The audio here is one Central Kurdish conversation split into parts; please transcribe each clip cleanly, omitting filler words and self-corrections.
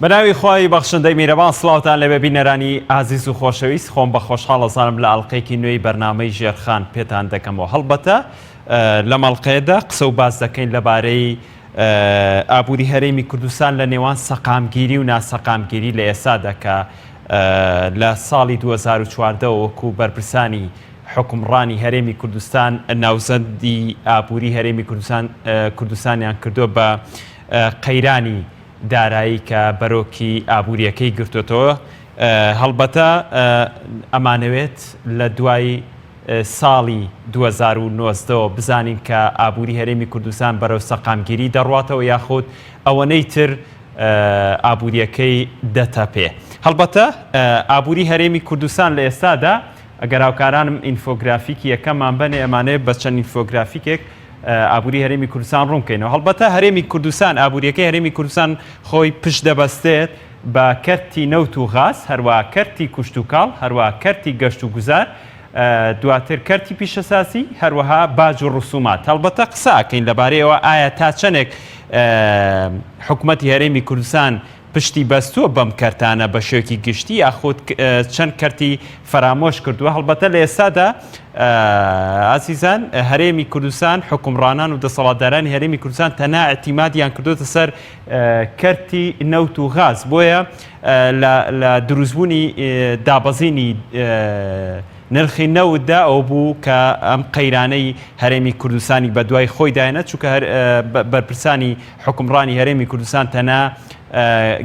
بەناوی خوای بەخشندەی میرەبان سڵاوتان لێبێ بینەرانی ئازیز و خۆشەویست خۆم بە خۆشحاڵ ئەزانم لە ئەڵقەیەکی نوێی بەرنامەی ژێرخان پێتان دەکەمەوە هەڵبەتە لەم ئەڵقەیەدا قسە و باس دەکەین لەبارەی ئابووری هەرێمی کوردستان لە نێوان سەقامگیری و ناسەقامگیری لە ئێستادا کە لە ساڵی 2014 وەکو بەرپرسانی حوکمڕانی هەرێمی کوردستان ناوزەندی ئابووری هەرێمی کوردستان کوردستانیان کردووە بە قەیرانی دارایی کە بەرۆکی ئابووریەکەی گرتوتەوە هەڵبەتە ئەمانەوێت لە دوای ساڵی 2019 بزانین کە ئابووری هەرێمی کوردستان بەرەو سەقامگیری دەڕاتەوە یاخود ئەوەنەی تر ئابووریەکەی دەتەپێ. هەڵبەتە ئابووری هەرێمی کوردستان لە ئێستادا ئەگەر هاوکارانم ئینفۆگرافیکی یەکەممان بەنێ ئەمانەوێت بە چەند ئینفۆگرافیکێک ئابووری هەرێمی کوردستان ڕوون بکەینەوە. هەڵبەتە هەرێمی کوردستان ئابووریەکەی هەرێمی کوردستان خۆی پشت دەبەستێت بە کەرتی نەوت و غاز، هەروەها کەرتی کوشتوکاڵ، هەروەها کەرتی گەشت و گوزار، دواتر کەرتی پیشەسازی، هەروەها باج و ڕسومات. هەڵبەتە قسە ئەکەین لەبارەیەوە ئایا تا چەندێک حکومەتی هەرێمی کوردستان پشتی بەستووە بەم کەرتانە بە شێوەیەکی گشتی یاخود چەند کەرتی فەرامۆش کردووە. هەڵبەتە لە ئێستادا ئازیزان هەرێمی کوردستان حکومڕانان و دەسەڵاتدارانی هەرێمی کوردستان تەنها ئیعتیمادیان کردوتە سەر کەرتی نەوت و غاز بۆیە لە دروستبوونی دابەزینی نرخی نەوتدا ئەو بوو کە ئەم قەیرانەی هەرێمی کوردستانی بەدوای خۆی داینە چونکە بەرپرسانی حوکمڕانی هەرێمی کوردستان تەنها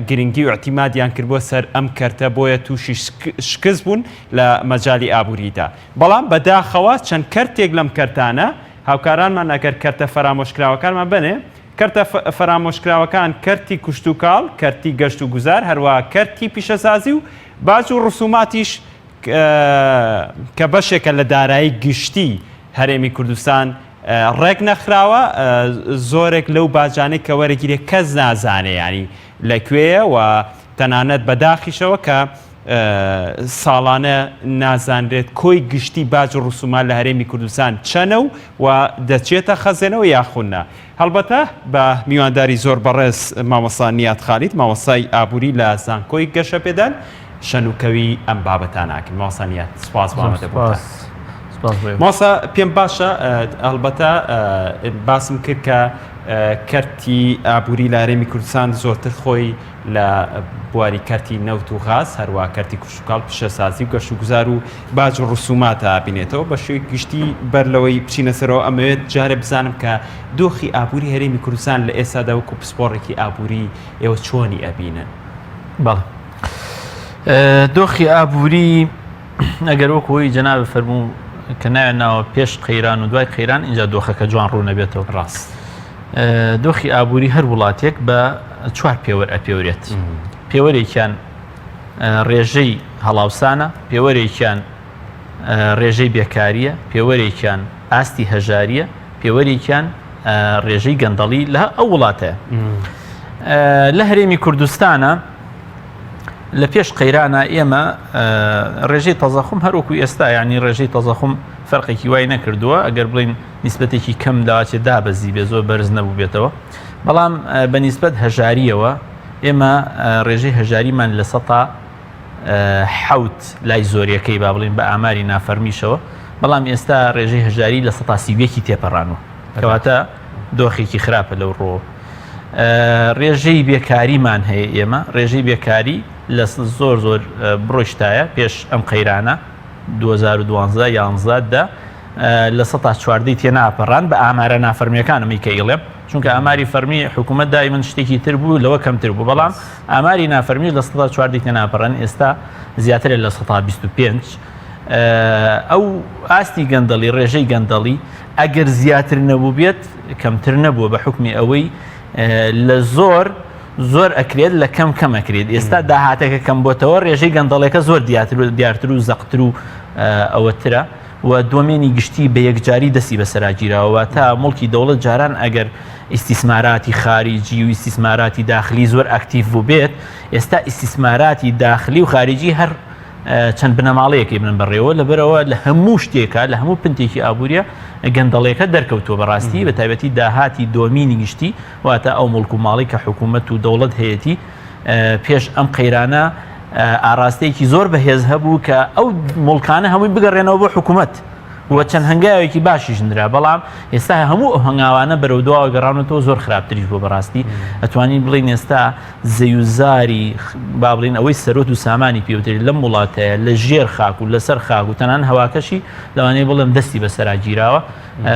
گرنگی و ئیعتیمادیان کردبووە سەر ئەم کەرتە بۆیە تووشی شکست بوون لە مەجالی ئابووریدا بەڵام بەداخەوە چەند کەرتێک لەم کەرتانە هاوکارانمان ئەگەر کەرتە فەرامۆشکراوەکانمان بەنێ کەرتە فەرامۆشکراوەکان کەرتی کوشتوکاڵ کەرتی گەشت و گوزار هەروە کەرتی پیشەسازی و باج و ڕسوماتیش کە بەشێکە لە دارایی گشتی هەرێمی کوردستان ڕێک نەخراوە زۆرێک لەو باجانەی کە وەرەگیرێ کەس نازانێ ینی لە کوێیە و تەنانەت بەداخیشەوە کە ساڵانە نازانرێت کۆی گشتی باج و ڕسومات لە هەرێمی کوردستان چەنە و و دەچێتە خەزێنەوە یاخود نا. هەڵبەتە بە میوانداری زۆر بەڕێز مامۆستا نیات خالید مامۆستای ئابووری لە زانکۆی گەشەپێدان شەنوکەوی ئەم بابەتانە ئەکەین. مامۆستا نیات سوپاس بۆ ئامادەبوونتان. مامۆستا پێم باشە هەڵبەتە باسم کرد کە کەرتی ئابووری لە هەرێمی کوردستان زۆرتر خۆی لە بواری کەرتی نەوت و غاز، هەروەها کەرتی کشتوکاڵ، پیشەسازی و گەشتوگوزار و باج و ڕسوماتە بینێتەوە. بە شێوەی گشتی بەر لەوەی بچینە سەرەوە ئەمەوێت جارێ بزانم کە دۆخی ئابووری هەرێمی کوردستان لە ئێستادا وەکو پسپۆڕێکی ئابووری ئێوە چۆنی ئەبینن؟ بەڵێ دۆخی ئابووری ئەگەر وەکو ئەوەی جەنابت فەرموو کە ناویان ناوە پێش قەیران و دوای قەیران ئینجا دۆخەکە جوان ڕوون ئەبێتەوە. ڕاست. دۆخی ئابووری هەر وڵاتێک بە چوار پێوەر ئەپێورێت. پێوەرێکیان ڕێژەی هەڵاوسانە، پێوەرێکیان ڕێژەی بێکارییە، پێوەرێکیان ئاستی هەژارییە، پێوەرێکیان ڕێژەی گەندەڵی لە ئەو وڵاتەیە. لە هەرێمی کوردستانە لە پێش قەیرانە ئێمە ڕێژەی تەزەخم هەروەکو ئێستا ینی ڕێژەی تەزەخم فەرقێکی وای نەکردووە ئەگەر بڵین نیسبەتێکی کەم داچێ دابەزی بێ زۆر بەرز نەبوو بێتەوە بەڵام بە نیسبەت هەژاریەوە ئێمە ڕێژەی هەژاریمان لە سەتا حوت لای زۆریەکەی با بڵین بە ئاماری نافەرمیشەوە بەڵام ئێستا ڕێژەی هەژاری لە سەتا 31 تێپەڕانوە کەواتە دۆخێکی خراپە لەو ڕۆ ڕێژەی بێکاریمان هەیە ئێمە ڕێژەی بێکاری لە زۆر زۆر بڕۆشتایە پێش ئەم قەیرانە 2012 یانزە دە لە سەتا چواردەی تێناپەڕان بە ئامارە نافەرمیەکان ئەمەی کە ئیڵێم چونکە ئاماری فەرمی حکوومەت دای من شتێکی تر بوو لەوە کەمتر بوو بەڵام ئاماری نافەرمی لە سەتا چواردەی تێناپەڕن ئێستا زیاترە لە سەتا 25 ئەو ئاستی گەندەڵی ڕێژەی گەندەڵی ئەگەر زیاتر نەبوو بێت کەمتر نەبووە بە حکمی ئەوەی لە زۆر زۆر ئەکرێت لە کەم کەم ئەکرێت ئێستا داهاتەکە کەم بۆتەوە ڕێژەی گەندەڵێکە زۆر دیاتر و دیارتر و زەقتر و ئەوەترە و دۆمێنی گشتی بە یەکجاری دەستی بەسەرا گیراوە واتە موڵکی دەوڵەت جاران ئەگەر ئیستیسماراتی خاریجی و ئیستیسماراتی داخلی زۆر ئەکتیڤ بووبێت ئێستا ئیستیسماراتی داخلی و خاریجی هەر چەند بنەماڵەیەکی بنن بەڕێوە لەبەرەوە لە هەموو شتێکە لە هەموو پنتێکی ئابووریە گەندەڵێکە دەرکەوتووە بەڕاستی بە تایبەتی داهاتی دۆمینی گشتی واتە ئەو موڵک و ماڵی کە حکوومەت و دەوڵەت هەیەتی. پێش ئەم قەیرانە ئاراستەیەکی زۆر بەهێز هەبوو کە ئەو موڵکانە هەمووی بگەڕێنەوە بۆ حکوومەت و چەند هەنگاوێکی باشیش نرا بەڵام ئێستا هەموو ئەو هەنگاوانە بەرەو دواوە گەڕاونەتەوە زۆر خراپتریش بۆ بەڕاستی ئەتوانین بڵین ئێستا زەیوزاری با بڵین ئەوەی سەرۆت و سامانی پێوتری لەم وڵاتەیە لە ژێر خاک و لەسەر خاک و تەنان هەواکەشی لەوانەیە بڵێم دەستی بەسەرا گیراوە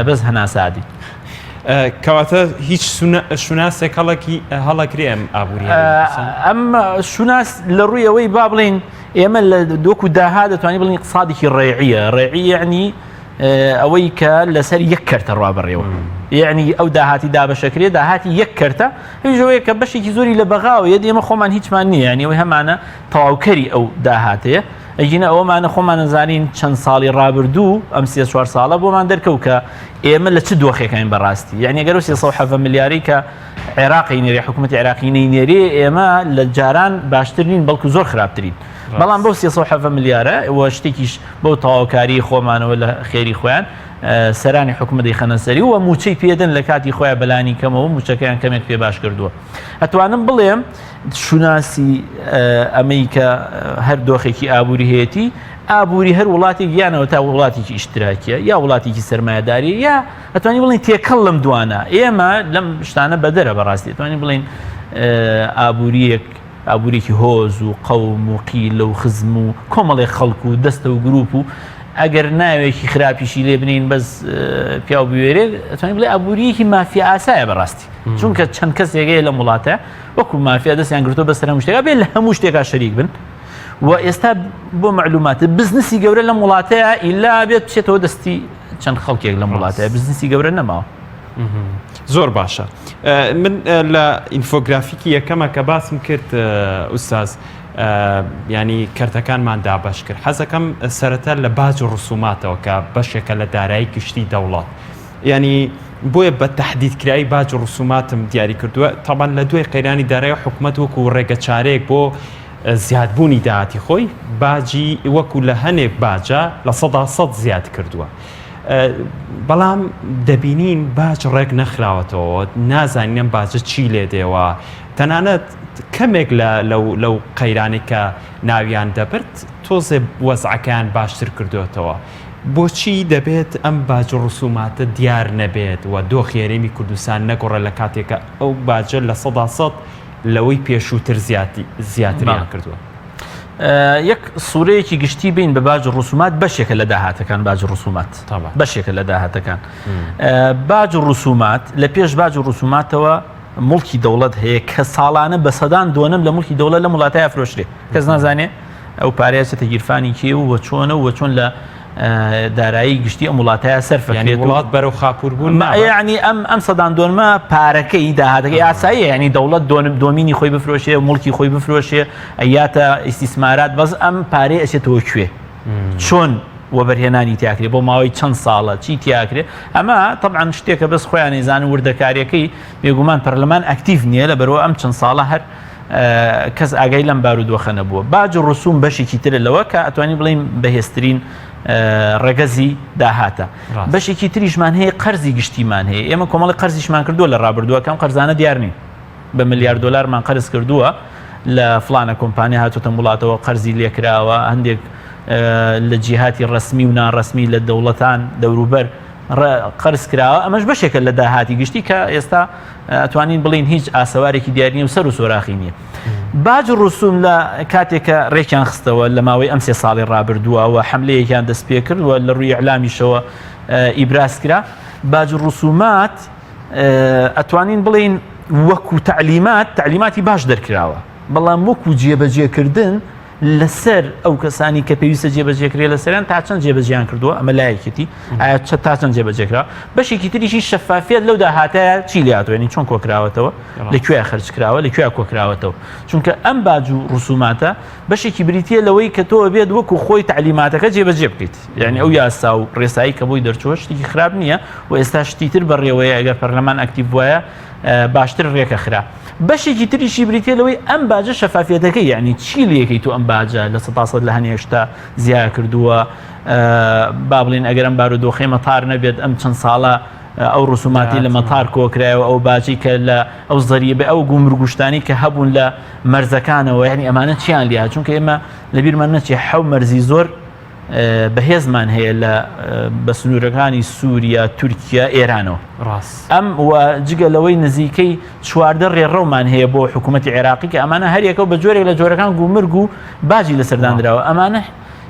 بەس هەناسادی. کەواتە هیچ شوناسێک هەڵەکی هەڵەکرێ ئەم ئابووری ئەم شوناس لە ڕووی ئەوەی با بڵین ئێمە لە دۆک و داها دەتوانین بڵین اقتصادێکی ڕێعیە ڕێعی یعنی ئەوەی کە لەسەر یەک کەرتە ڕوا بەڕێوە یعنی ئەو داهاتی دابەشەکرێ داهاتی یەک کەرتە هیچەوەیە کە بەشێکی زۆری لە بەغاوە یەت ئێمە خۆمان هیچمان نییە یعنی ئەوەی هەمانە تەواوکەری ئەو داهاتەیە ئەگینە ئەوەمانە خۆمان نەزانین چەند ساڵی ڕابردوو ئەم سێ چوار ساڵە بۆمان دەرکەوت کە ئێمە لە چ دۆخێکین بەڕاستی یعنی گەر 307 ملیاری کە عێراقی نێرێ حکوومەتی عێراقی نەینێرێ ئێمە لە جاران باشتر نین بەڵکو زۆر خراپترین بەڵام بەو 307 ملیارە و شتێکیش بەو تەواوکاری خۆمانەوە لە خێری خۆیان سەرانی حکومە دەیخەنە سەری و موچەی پێدەن لە کاتی خۆیان بەلانی کەمەوە موچەکەیان کەمێک پێ باش کردووە ئەتوانم بڵێم شوناسی ئەمەی کە هەر دۆخێکی ئابووری هەیەتی ئابووری هەر وڵاتێک یانەوە تا وڵاتێکی ئیشتراکیە یا وڵاتێکی سەرمایەداری یا ئەتوانی بڵین تێکەڵ لەم دوانە ئێمە لەم شتانە بەدەرە بەڕاستی ئەتوانی بڵین ئابووریەک ئابووریکی هۆز و قەوم و قیلە و خزم و کۆمەڵێک خەڵک و دەستە و گروپ و ئەگەر ناوێکی خراپیشی لێ بنین بەس پیاو بوێرێ ئەتوانی بڵێ ئابووریەکی مافیا ئاسایە بەڕاستی چونکە چەند کەسێک هەیە لەم وڵاتە وەکو مافیا دەستیان گرتووە بەسەر هەموو شتێکا بێ لە هەموو شتێکا شەریک بن و ئێستا بۆ معلومات بزنسی گەورە لەم وڵاتەیە ئیلا بێت بچێتەوە دەستی چەند خەڵکێک لەم وڵاتەیە بزنسی گەورە نەماوە. زۆر باشە من لە ئینفۆگرافیکی یەکەمە کە باسم کرد ئوستاز ینی کەرتەکانمان دابش کرد حەزەکەم سەرەتا لە باج و ڕسوماتەوە کە بەشێکە لە دارایی گشتی دەوڵەت یانی بۆیە بە تەحدیدکراوی باج و ڕسوماتم دیاری کردووە تاوان لە دوای قەیرانی دارایی حکومەت وەکو ڕێگە چارەیەک بۆ زیادبوونی داهاتی خۆی باجی وەکو لە هەنێک باجە 100% زیاد کردووە. بەڵام دەبینین باج ڕێک نەخراوەتەوە نازانین ئەم باجە چی لێ دێوە تەنانەت کەمێک لە لەو قەیرانێک کە ناویان دەبرد تۆزێ وەزعەکەیان باشتر کردوێتەوە. بۆچی دەبێت ئەم باج و ڕسوماتە دیار نەبێت و دۆخی هەرێمی کوردستان نەگۆڕێت لە کاتێکا ئەو باجە 100% لەوەی پێشووتر زیاتریان کردووە؟ یەک سوورەیەکی گشتی بین بە باج و ڕسومات بەشێکە لە داهاتەکان باج و ڕسومات بەشێکە لە داهاتەکان باج و ڕسومات لە پێش باج و ڕسوماتەوە مڵکی دەوڵەت هەیە کە ساڵانە بە سەدان دۆنم لە مڵکی دەوڵەت لە وڵاتای فرۆشرێ کەس نازانێ ئەو پارەیە چێتە گیرفانی کێ و وە چۆنە و وە چۆن لە دارایی گشتی ئەم وڵاتەیە سەرف یعنی وڵات بەرەو خاپور بوون یعنی ئەم ئەم سەدان دۆنمە پارەکەی داهاتەکەی ئاساییە یعنی دەوڵەت دۆنم دۆمینی خۆی بفرۆشێ و مڵکی خۆی بفرۆشێ ئەیاتە ئیستیسمارات بەس ئەم پارەی ئەچێتەوە کوێ چۆن وەبەرهێنانی تیاکرێ بۆ ماوەی چەند ساڵە چی تیاکرێ ئەمە طبعا شتێکە بەس خۆیان زان وردەکاریەکەی بێگومان پەرلەمان ئەکتیڤ نییە لە بەرەوە ئەم چەند ساڵە هەر کەس ئاگای لەم بارودۆخە نەبووە. باج و ڕسوم بەشێکی ترە لەوە کە ئەتوانین بڵێین بەهێزترین ڕەگەزی داهاتە. بەشێکی تریشمان هەیە قەرزی گشتیمان هەیە. ئێمە کۆمەڵی قەرزیشمان کردووە لە ڕابردووە کەم قەرزانە دیار نین. بە ملیار دۆلارمان قەرز کردووە لە فلانە کۆمپانیا هاتوتە وڵاتەوە قەرزی لێکراوە هەندێک لە جیهاتی ڕسمی و ناڕسمی لە دەوڵەتان دەوروبەر قەرز کراوە ئەمەش بەشێکە لە داهاتی گشتی کە ئێستا ئەتوانین بڵین هیچ ئاسەوارێکی دیار نیە و سەر و سۆراخی نییە. باج و ڕسوم لە کاتێک کە ڕێکیان خستەوە لە ماوەی ئەم سێ ساڵی ڕابردووە و حملەیەکیان دەست پێ کرد و لە ڕووی ئیعلامیشەوە ئیبراز کرا باج و ڕسومات ئەتوانین بڵین وەکو تعلیمات تعلیماتی باش دەرکراوە بەڵام وەکو جێبەجێکردن لەسەر ئەو کەسانی کە پێویستە جێبەجێکرێ لەسەریان تا چەند جێبەجێیان کردووە ئەمە لایەکێتی ئایا چە تا چەند جێبەجێکرا بەشێکی تریشی شەفافیت لەو داهاتەیە چی لاتوە یعنی چۆن کۆکراوەتەوە لە کوێ خرج کراوە لە کوێ کۆکراوەتەوە چونکە ئەم باج و ڕسوماتە بەشێکی بریتە لەوەی کە تۆ بێت وەکو خۆی تعلیماتەکە جێبەجێ بکەیت یعنی ئەو یاسا و ڕێسایی کە بۆی دەرچووە شتێکی خراپ نییە و ئێستا شتی تر بەڕێوەیە ئەگەر پەرلەمان ئەکتیڤ وایە باشتر ڕێکەخرا. بەشێکی تریشی بریتیە لەوەی ئەم باجە شەفافیەتەکەی یعنی چی لەکەی تو ئەم باجە 100% لە هەنێ شتا زیا کردووە با بڵین ئەگەر ئەم بارودۆخەی مەتار نەبێت ئەم چەند ساڵە ئەو ڕسوماتی لە مەتار کۆکرایەوە ئەو باجی کە لە ئەو زەریبە ئەو گومرگوشتانی کە هەبوون لە مەرزەکانەوە یعنی ئەمانە چیان لیا چونکە ئێمە لەبیرمان نەچێ حەو مەرزی زۆر بەهێزمان هەیە لە بە سنوورەکانی سووریا تورکیا ئێرانەوە ڕاست ئەم و جگە لەوەی نزیکەی 14 ڕێڕەومان هەیە بۆ حکوومەتتی عێراقی کە ئەمانە هەریەکە بە جۆرێک لە جۆرەکان گومرگ و باجی لەسەردانراوە ئەمانە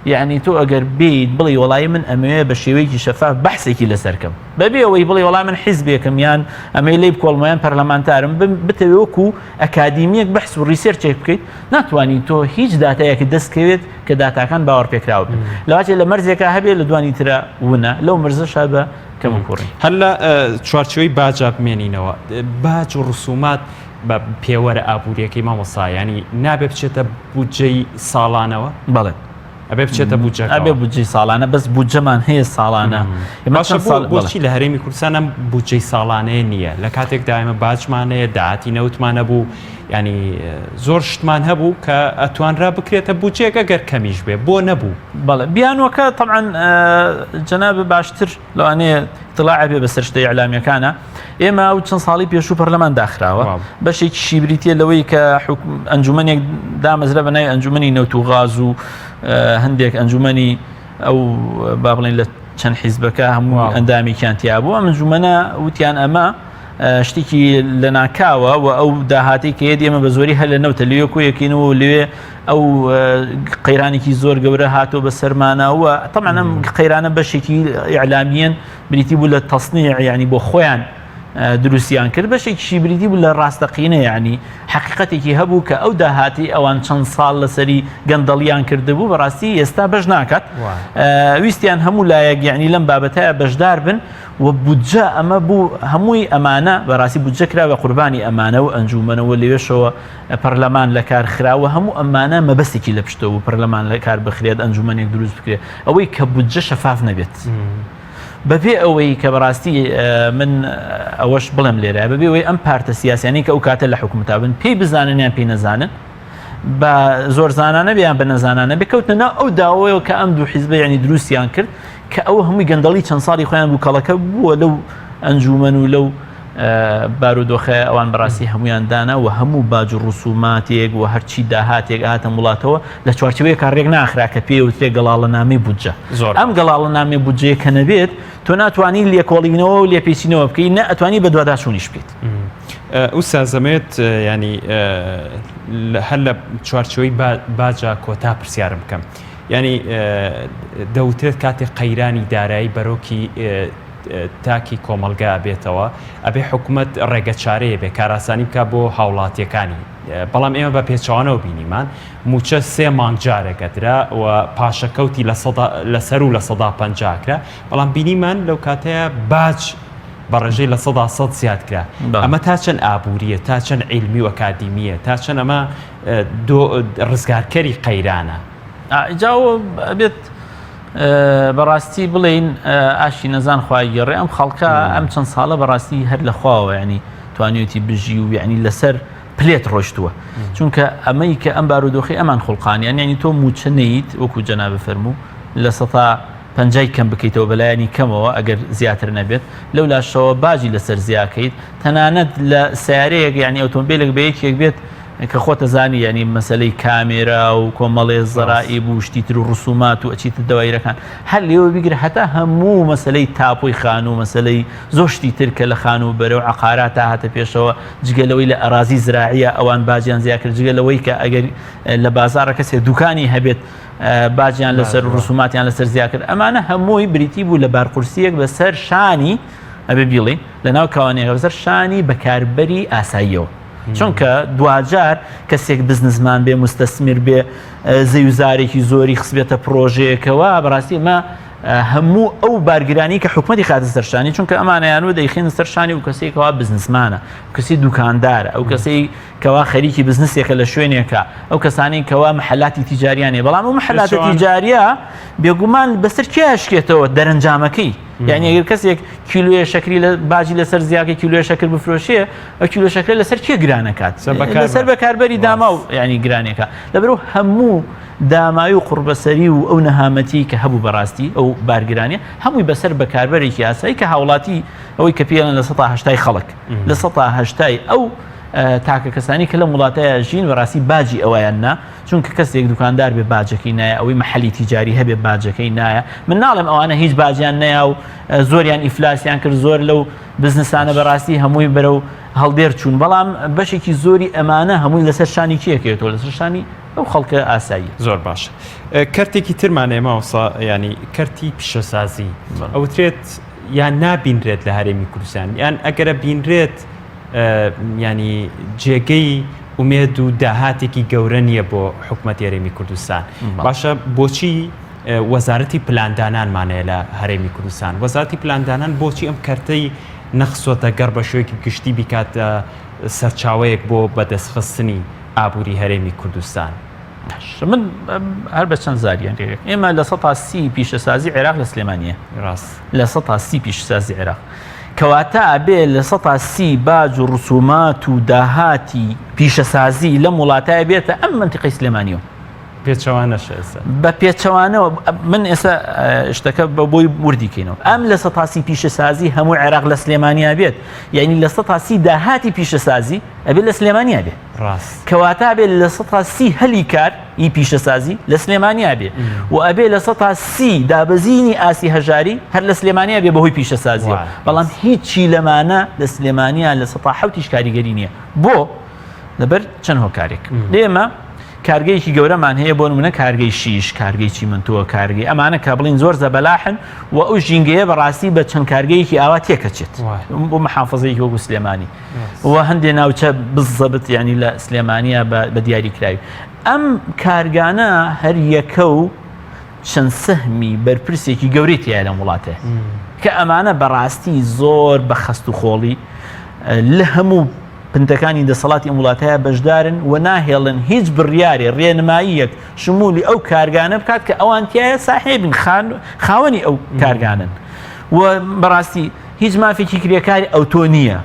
یعنی تۆ ئەگەر بیت بڵی وەڵی من ئەمەوێ بە شێوەیەکی شەفاف بەحسێکی لەسەرکەم بەبێ ئەوەی بڵێ وەڵا من حیزبێکم یان ئەمەی لی بکۆڵمەیان پەرلەمانتارم بتەوێ وەکو ئەکادیمیەک بەحس و research ێک بکەیت ناتوانانی تۆ هیچ داتایەکی دەست کەوێت کە داتاکان باوەڕپێکراو بن لەواچێ لە مەرزێکا هەبێ لە دوانی ترە ونە لەو مەرزەشا بە کەم و کوڕی. هەر لە چوارچێوەی باجا بمێنینەوە باج و ڕسومات بە پێوەرە ئابووریەکەی مامۆستا یانی نابێ بچێتە بودجەی ساڵانەوە؟ بەڵێ. ئەبێ بچێتە بودجەکەوە. ئەبێ بودجەی ساڵانە بەس بودجەمان هەیە ساڵانە. ئێمە باشە چەند بۆ ساڵ بەڵێ. بۆچی لە هەرێمی کوردستان ئەم بودجەی ساڵانەیە نییە لە کاتێکدا ئێمە باجمان هەیە داهاتی نەوتمان هەبوو ینی زۆر شتمان هەبوو کە ئەتوانرا بکرێتە بودجەیەک ئەگەر کەمیش بێ بۆ نەبوو؟ بەڵێ بیانوەکە تەبعەن جەناب باشتر لەوانەیە اطلاع بێ بەسەر شتە ئیعلامیەکانە ئێمە ئەو چەند ساڵی پێشوو پەرلەمان داخراوە بەشێکیشی بریتە لەوەی کە ئەنجومەنێک دامەزرا بە ناوی ئەنجومەنی نەوت و غاز و هەندێک ئەنجومەنی ئەو با بڵێن لە چەند حیزبەکە هەموو ئەندامێکیان تیا بوو ئەم ئەنجومەنە وتیان ئەمە شتێکی لەناکاوە و ئەو داهاتی کە یەت ئێمە بە زۆری هەر لە نەوتە لەوێ کۆیەکەین و لەوێ ئەو قەیرانێکی زۆر گەورە هاتۆ بە سەرمانەوە طبعا ئەم قەیرانە بەشێکی ئیعلامیەن بریتی بوو لە تەسنیع یعنی بۆ خۆیان دروستیان کرد بەشێکیشی بریتی بوو لە ڕاستەقینە یعنی حقیقەتێکی هەبوو کە ئەو داهاتی ئەوان چەند ساڵ لەسەری گەندەڵیان کردبوو بەڕاستی ئێستا بەش ناکات ویستیان هەموو لایەک یعنی لەم بابەتەیە بەشدار بن و بودجە ئەمە بوو هەمووی ئەمانە بەڕاستی بودجە کرا بە قوربانی ئەمانە و ئەنجومەنەوە لەوێشەوە پەرلەمان لە کار خراوە هەموو ئەمانە مەبەستێکی لە پشتەوە بوو پەرلەمان لە کار بخرێت ئەنجومەنێک دروست بکرێت ئەوەی کە بودجە شەفاف نەبێت بەبێ ئەوەی کە بەڕاستی من ئەوەش بڵێم لێرە بەبێ ئەوەی ئەم پارتە سیاسیانەی کە ئەو کاتە لە حکومتا بن پێی بزانن یان پێی نەزانن بە زۆرزانانە بێ یان بە نەزانانە بێ کەوتنە ناو ئەو داوەیەوە کە ئەم دوو حیزبە یعنی دروستیان کرد کە ئەو هەمووی گەندەڵی چەند ساڵی خۆیان بوو کەڵەکە بووە لەو ئەنجومەن و لەو بارودۆخە ئەوان بەڕاستی هەمویان دانا و هەموو باج و ڕسوماتێک و هەرچی داهاتێک هاتە وڵاتەوە لە چوارچێوەیەکا ڕێک ناخرا کە پێی وترێ گەڵاڵە نامەی بودجە زۆر ئەم گەڵاڵە نامەی بودجەیە کە نەبێت تۆ ناتوانانی لێکۆڵینەوە و لێپێچینەوە بکەی نە ئەتوانی بەدواداچوونیش بکەیت. ئوستاز دەمەوێت ینی هەر لە چوارچەوەی باجا کۆتا پرسیارم بکەم ینی دەوترێت کاتێک قەیرانی دارایی بەرۆکی تاکی کۆمەلگا بێتەوە ئەبێ حکوومەت ڕێگە چارەیە بێ کاراسانی بک بۆ هاوڵاتیەکانی بەڵام ئێمە بە پێچوانەوە بینیمان موچە سێ مانگ جارێکە درا و پاشەکەوتی لەسەر و 50% کرا بەڵام بینیمان لەو کاتەیە باج بە ڕێژەی 100% زیاد کرا ئەمە تا چەند ئابووریە تا چەند عیلمی و ئەکادیمیە تا چەند ئەمە ڕزگارکەری قەیرانە جاوە ئەبێت بەڕاستی بڵین ئاشی نەزان خوای گەڕێ ئەم خەڵکە ئەم چەند ساڵە بەڕاستی هەر لە خواوە ینی توانیوتی بژی و یعنی لەسەر پلێت ڕۆشتووە چونکە ئەمەی کە ئەم بارودۆخی ئەمان خوڵقانیان یعنی تۆ موچە نەیت وەکو جەنابە فەرموو لە سەتا پەنجای کەم بکەیتەوە بەلایەنی کەمەوە ئەگەر زیاتر نەبێت لەو لاشەوە باجی لەسەر زیاکەیت تەنانەت لە سیارەیەک یعنی ئۆتۆمبیلێک بە یەکێک بێت کە خۆتە زانی یعنی مەسلەی کامێرا و کۆمەڵێ زەرائیب و شتی تر و ڕسومات و ئەچیتە دەوایرەکان هەر لێوە بیگرە هەتا هەموو مەسلەی تاپۆی خانوو مەسلەی زۆر شتی تر کە لە خانوو بەرە و عقارات تا هاتە پێشەوە جگە لەوەی لە ئەرازی زراعیە ئەوان باجیان زیاد کرد جگە لەوەی کە ئەگەر لە بازاڕە کەسێک دوکانی هەبێت باجیان لەسەر و ڕسوماتیان لەسەر زیاد کرد ئەمانە هەمووی بریتی بوو لە بارقورسیەک بەسەر شانی ئەبێ بیڵین لەناو کاوانەیە بەسەر شانی بەکاربەری ئاساییەوە چونکە دواجار کەسێک بزنسمان بێ مستەسمیر بێ زەویزارێکی زۆری خسبێتە پرۆژەیەکەوە بەڕاستی ئەمە هەموو ئەو بارگرانی کە حکومەتی خاتە سەرشانی چونکە ئەمانیان و دەیخێن سەرشانی و کەسێکەوە بزنسمانە کەسی دوکاندارە ئەو کەسەی کەوا خەریکی بزنسێکە لە شوێنێکە ئەو کەسانەی کەوا محەلاتی تیجاریان هەیە بەڵام ئەو محەلاتە تیجاریە بێگومان بەسەر کێ ئەشکێتەوە دەرەنجامەکەی. یعنی ئەگەر کەسێک کیلوێ شەکری لە باجی لەسەر زیاکە کیلوێ شەکر بفرۆشێ ئەو کیلۆ شەکرە لەسەر کێ گرانەکات لەسەر بەکاربەری داما و ینی گرانێکە لەبەرو هەموو داماوی و قوڕبەسەری و ئەو نەهامەتی کە هەبوو بەڕاستی ئەو بارگرانیە هەمووی بەسەر بەکاربەرێکی ئاسایی کە هاوڵاتی ئەوەی کە پێیان لە سەتا هەشتای خەڵک لە سەتا هەشتای ئەو تاکە کەسانی کە لەم وڵاتەیە ژین بەڕاستی باجی ئەویان نا چونکە کەسێک دوکاندار بێ باجەکەی نایە ئەوەی محلی تیجاری هەبێ باجەکەی نایە من ناڵێم ئەوانە هیچ باجیان نەیا و زۆریان ئیفلاسیان کرد زۆر لەو بزنسانە بەڕاستی هەمووی بەرەو هەڵدێر چوون بەڵام بەشێکی زۆری ئەمانە هەمووی لەسەر شانی کێکێتەوە لەسەر شانی ئەو خەڵکە ئاساییە. زۆر باشە کەرتێکی ترمان هەیە مامۆستا یانی کەرتی پیشەسازی ئەوترێت یان نابینرێت لە هەرێمی کوردستان یان ئەگەرە بینرێت ینی جێگەی ئومێد و داهاتێکی گەورە نییە بۆ حکوومەت هەرێمی کوردستان باشە بۆچی وەزارەتی پلاندانانمانەیە لە هەرێمی کوردستان وەزارەتی پلاندانان بۆچی ئەم کەرتەی نەخسۆتە گەڕ بە شوێکی گشتی بیکات سەرچاوەیەک بۆ بەدەستخستنی ئابووری هەرێمی کوردستان. باشە من هەر بە چەند زاریان لێ ئێمە لە سە سی پیشەسازی عێراق لە سلێمانیە ڕاست لە سە سی پیشەسازی عێراق کەواتە ئەبێ لە سە سی باج و ڕسومات و داهاتی پیشەسازی لەم وڵاتای بێتە ئەم منتیقی سلێمانیەوە پێچەوانەش ئێستا بە پێچەوانەوە من ئێستا شتەکە بە بۆی وردیکەینەوە ئەم لە سە سی پیشەسازی هەموو عێراق لە سلێمانیا بێت یعنی لە سە سی داهاتی پیشەسازی ئەبێت لە سلێمانیا بێ ڕاست. کەواتە ئەبێ 30% هەلی کار ی پیشەسازی لە سلێمانیا بێ و ئەبێ 30% دابەزینی ئاسی هەژاری هەر لە سلێمانیا بێ بەهۆی پیشەسازیەوە بەڵام هیچی لەمانە لە سلێمانیا لە سەتا حەوتیش کاریگەری نییە بۆ لەبەر چەند هۆکارێک ئێمە کارگەیەکی گەورەمان هەیە بۆ نمونە کارگەی شیش کارگەی چیمەنتۆ کارگەی ئەمانە کە بڵین زۆر زەبەلاحن و ئەو ژینگەیە بەڕاستی بە چەند کارگەیەکی ئاوا تێکەچێت بۆ محافظەیەکی وەکو سلێمانی و هەندێ ناوچە بزەبت یعنی لە سلێمانیا بە دیاری کراوی ئەم کارگانە هەر یەکە و چەند سەهمی بەرپرسێکی گەورەی تیا لەم وڵاتێ کە ئەمانە بەڕاستی زۆر بە خەست و خۆڵی لە هەموو پنتەکانی دەسەڵاتی ئەم وڵاتەیە بەشدارن و ناهێڵن هیچ بڕیارێ ڕێنماییەک شمولی ئەو کارگانە بکات کە ئەوان تایە ساحێبن خاوەنی ئەو کارگانن و بەڕاستی هیچ مافێکی کرێکاری ئەوتۆ نییە.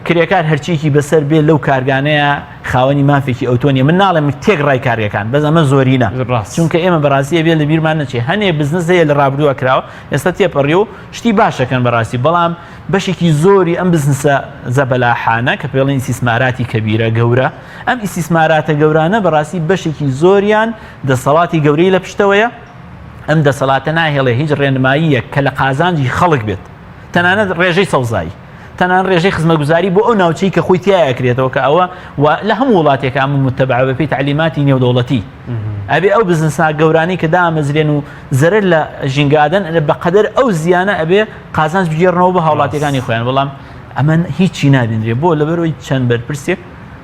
کرێکار هەرچیەکی بەسەر بێ لەو کارگانەیە خاوەنی مافێکی ئەوتۆ نیە من ناڵێم تێک ڕای کارگەکان بەس ئەمە زۆرینە چونکە ئێمە بەڕاستی بێ لە بیرمان نەچێ هەنێ بزنس هەیە لە ڕابردووە کراوە ئێستا تێپەڕی و شتی باشەکەن بەڕاستی بەڵام بەشێکی زۆری ئەم بزنسە زەبەلاحانە کە پێڵین ئیسیسماراتی کەبیرە گەورە ئەم ئیسیسماراتە گەورانە بەڕاستی بەشێکی زۆریان دەسەڵاتی گەورەی لە پشتەوەیە ئەم دەسەڵاتە ناهێڵێ هیچ ڕێنماییەک کە لە قازانجی خەڵک بێت تەنانەت ڕێژەی سەوزایی تەنان ڕێژەی خزمەتگوزاری بۆ ئەو ناوچەی کە خۆی تیا ئەکرێتەوە کە ئەوە و لە هەموو وڵاتێک ئەمە متەبع بە پێی تەعلیماتی نێودەوڵەتی ئەبێ ئەو بزنسا گەورانەی کە دامەزرێن و زەرەر لە ژینگادەن بەقەدەر ئەو زیانە ئەبێ قازانج بگێڕنەوە بۆ هاوڵاتیەکانی خۆیان بەڵام ئەمە هیچی نابینرێ بۆ لەبەرەوەی چەند بەرپرسێک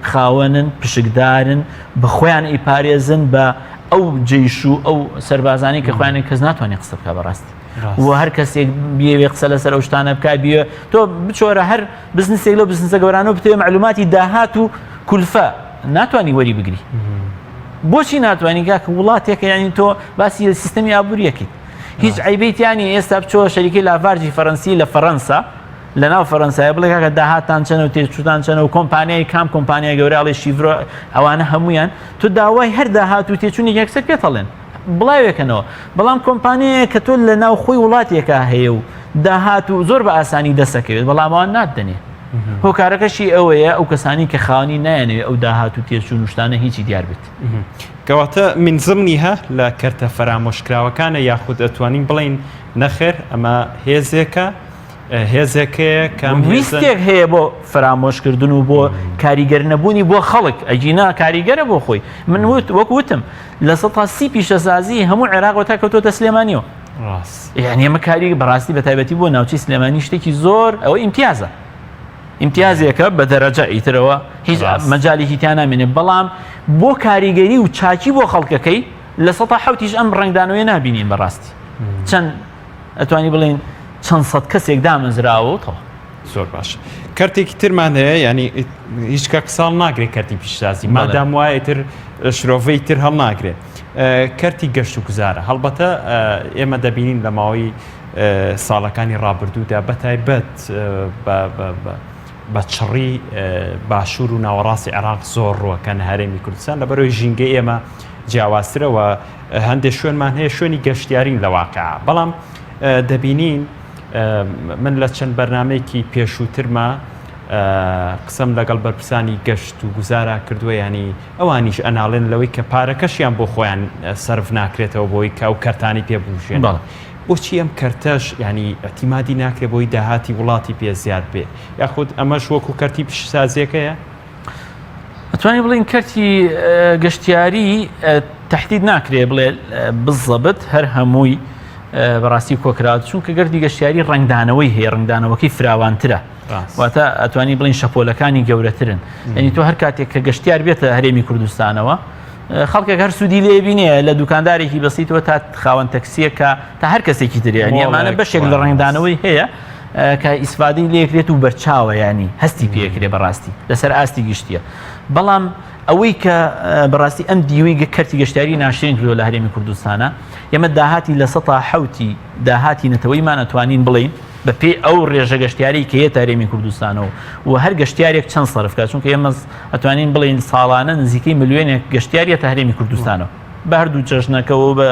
خاوەنن پشکدارن بە خۆیان ئەیپارێزن بە ئەو جەیش و ئەو سەربازانی کە خۆیان کەس ناتوانێت قسە بکە بەڕاستی و هەر کەسێک بیەوێ قسە لەسەر ئەو شتانە بکە بیە تۆ بچۆرە هەر بزنسێک لەو بزنسە گەورانە بتەوێ معلوماتی داهات و کولفە ناتوانانی وەری بگری بۆچی ناتوانانی کاکە وڵاتێکە یعنی تۆ باسی سیستەمی ئابووریەکەیت هیچ عیبیتیانی ئێستا بچۆ شەریکی لافارجی فەرەنسی لە فەرەنسا لە ناو فەرەنسایە بڵێ کاکە داهاتان چەنە و تێچووتان چەنە و کۆمپانیای کام کۆمپانیای گەورە ئەڵێ شیڤرۆ ئەوانە هەمویان تۆ داوای هەر داهات و تێچوونی یەکسەر پێتەڵێن بڵاوێکەنەوە بەڵام کۆمپانیەیە کە تۆ لە ناو خۆی وڵاتێکا هەیە و داهات و زۆر بە ئاسانی دەسەکەوێت بەڵام ئەوان ناتدەنێ هۆکارەکەشی ئەوەیە ئەو کەسانی کە خاوەنی نایەنەوێ ئەو داهات و تێچوون و شتانە هیچی دیار بێت. کەواتە من ضمنیها لە کەرتە فەرامۆشکراوەکانە یاخود ئەتوانین بڵێین نەخێر ئەمە هێزێکە هێزێک هەیە کە ئەم هێزە ویستێک هەیە بۆ فەرامۆشکردن و بۆ کاریگەر نەبوونی بۆ خەڵک ئەگینا کاریگەرە بۆ خۆی من وت وەک وتم 30% پیشەسازی هەموو عێراق تا کەوتۆتە سلێمانیەوە ڕاست یعنی ئەمە کاری بەڕاستی بە تایبەتی بۆ ناوچەی سلێمانی شتێکی زۆر ئەوە ئیمتیازە ئیمتیازێکە بە دەرەجە ئیترەوە هیچ ڕاست. مەجالێکی تیا نامێنێ بەڵام بۆ کاریگەری و چاکی بۆ خەڵکەکەی لە سەتا حەوتیش ئەم ڕەنگدانەوەی نابینین بەڕاستی چەند ئەتوانی بڵێین چەند سەد کەسێک دامەزراوە و تەواو. زۆر باش کەرتێکی ترمان هەیە ینی هیچ کە قساڵ ناگرێت کەرتی پیشسازی مادام وایە تر شرۆڤەی تر هەڵناگرێت. کەرتی گەشت و گوزارە. هەڵبەتە ئێمە دەبینین لە ماوەی ساڵەکانی ڕابردوودا بەتایبەت بە چڕی باشوور و ناوەڕاستی عێراق زۆر ڕووەکەن هەرێمی کوردستان لەبەرەوەی ژینگەی ئێمە جیاوازترەوە هەندێک شوێنمان هەیە شوێنی گەشتیارین لە واقع بەڵام دەبینین من لە چەند بەرنمەیەکی پێشووترما قسەم لەگەڵ بەرپرسانی گەشت و گوزارا کردووە ینی ئەوانیش ئەناڵێن لەوەی کە پارەکەشیان بۆ خۆیان سەرف ناکرێتەوە بۆی کە ئەو کەرتانی پێ بوژێن بۆچی ئەم کەرتەش ینی ئەتیمادی ناکرێ بۆی داهاتی وڵاتی پێ زیاد بێ یاخود ئەمەش وەکو کەرتی پیشسازیەکەیە؟ ئەتوانین بڵین کەرتی گەشتیاری تهدید ناکرێ بڵێ بزەبت هەر هەمووی بەڕاستی کۆکرات چونکە گردی گەشتیاری ڕنگدانەوەی هەیە ڕنگدانەوەکەی فراوانترە واتە ئەتوانی بڵین شەپۆلەکانی گەورەترن یعنی تۆ هەر کاتێک کە گەشتیار بێتە هەرێمی کوردستانەوە خەڵکێک هەر سوودی لێ بینێ لە دوکاندارێکی بەسیتەوە تا خاوەن تەکسیەکە تا هەر کەسێکی تریانی ئەمانە بەشێک لە ڕنگدانەوەی هەیە کە ئیسفادەی لێکرێت و بەرچاوە ینی هەستی پێکرێ بەڕاستی لەسەر ئاستی گشتیە بەڵام ئەوەی کە بەڕاستی ئەم دیوی کەرتی گەشتیاری ناشرین کردووە لە هەرێمی کوردستانە ئێمە داهاتی لە سەتا حوتی داهاتی نەتەوەیمان ئەتوانین بڵین بە پێی ئەو ڕێژە گەشتیاری کە یەتە هەرێمی کوردستانەوە و هەر گەشتیارێک چەند سەرف کات چونکە ئێمە ئەتوانین بڵین ساڵانە نزیکەی ملیۆنێک گەشتیار یەتە هەرێمی کوردستانەوە بە هەردوو جەژنەکەەوە بە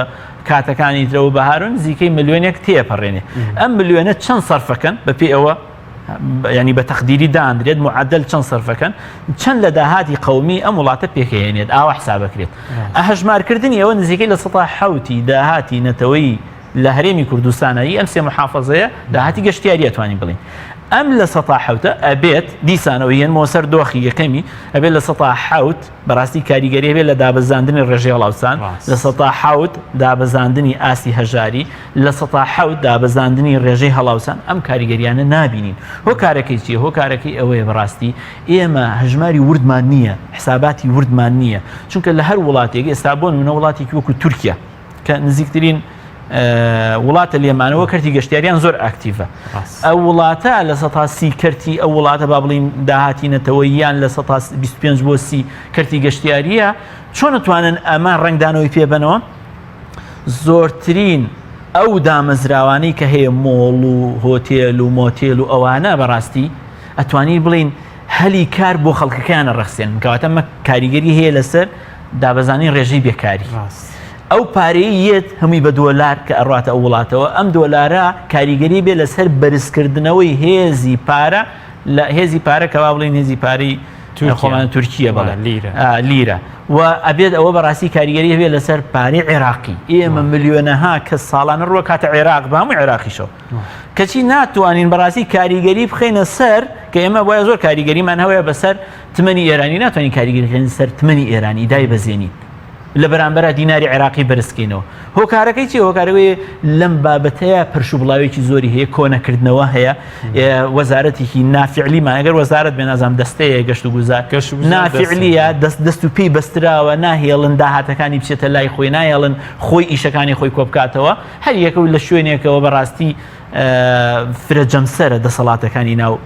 کاتەکانی ترەوە بەهارون نزیکەی ملیۆنێک تێپەڕێنێ ئەم ملیۆنە چەند سەرفەکەن بە پێی ئەوە ینی بە تەقدیری داندرێت معدل چەند سەرفەکەن چەند لە داهاتی قومی ئەم وڵاتە پێکهێنێت ئاوا حسابەکرێت ئەهژمارکردنی ئەوە نزیکەی لە سەتا حوتی داهاتی نەتەوەی لە هەرێمی کوردستانە ی ئەم سێ محافەزەیە داهاتی گەشتیاری ئەتوانین بڵین ئەم لە سەتا حوتە ئەبێت دیسانەوە یەنمەوە سەر دۆخی یەکەمی ئەبێت لە سەتا حوت بەڕاستی کاریگەری هەبێت لە دابەزاندنی ڕێژەی هەڵاوسان لە سەتا حوت دابەزاندنی ئاستی هەژاری لە سەتا حوت دابەزاندنی ڕێژەی هەڵاوسان ئەم کاریگەریانە نابینین هۆکارەکەی چیە هۆکارەکەی ئەوەیە بەڕاستی ئێمە هەژماری وردمان نییە حساباتی وردمان نییە چونکە لە هەر وڵاتێک ئێستا بۆ نمونە وڵاتێکی وەکو تورکیا کە نزیکترین وڵاتە لێمانەوە کەرتی گەشتیاریان زۆر ئاکتیڤە ئەو وڵاتە لە سە سی کەرتی ئەو وڵاتە با بڵین داهاتی نەتەوەییان لە 25 بۆ سی کەرتی گەشتیاریە چۆن توانن ئەمە ڕنگدانەوەی پێبنەوە زۆرترین ئەو دامەزراوانەی کە هەیە مۆڵ و هۆتێل و مۆتێل و ئەوانە بەڕاستی ئەتوانی بڵین هەلی کار بۆ خەڵکەکەیانە ڕەخسێن کەواتە مە کاریگەری هەیە لەسەر دابەزانی ڕێژەی بێکاری ئەو پارەی یەت هەمووی بە دۆلار کە ئەڕاتە ئەو وڵاتەوە ئەم دۆلارە کاریگەری بێ لەسەر بەرزکردنەوەی هێزی پارە لە هێزی پارە کەوا بڵین هێزی پارەی خۆمان تورکیە بەڵێ لیرە و ئەبێت ئەوە بەڕاستی کاریگەری هەبێت لەسەر پارەی عێراقی ئێمە ملیۆنەها کە ساڵانە ڕوە کاتە عێراق بە هەموو عێراقیشەوە کەچی ناتوانین بەڕاستی کاریگەری بخەینە سەر کە ئێمە وایە زۆر کاریگەریمان هەیە بەسەر تمەنی ئێرانی ناتوانین کاریگەری بخەینە سەر تمەنی ئێرانی دای بەزێنین لە بەرامبەرا دیناری عێراقی بەرزکەینەوە هۆکارەکەی چی هۆکارەوەی لەم بابەتەیە پرش و بڵاوێکی زۆری هەیە کۆنەکردنەوە هەیە وەزارەتێکی نافعلیمان ئەگەر وەزارەت بێ نازام دەستەیە گەشت و گوزار نافعلیە دەست دەست و پێی بەستراوە ناهێڵن داهاتەکانی بچێتە لای خۆی نایەڵن خۆی ئیشەکانی خۆی کۆبکاتەوە هەر یەکە و لە شوێنێکەوە بەڕاستی فرە جەمسەرە دەسەڵاتەکانی ناو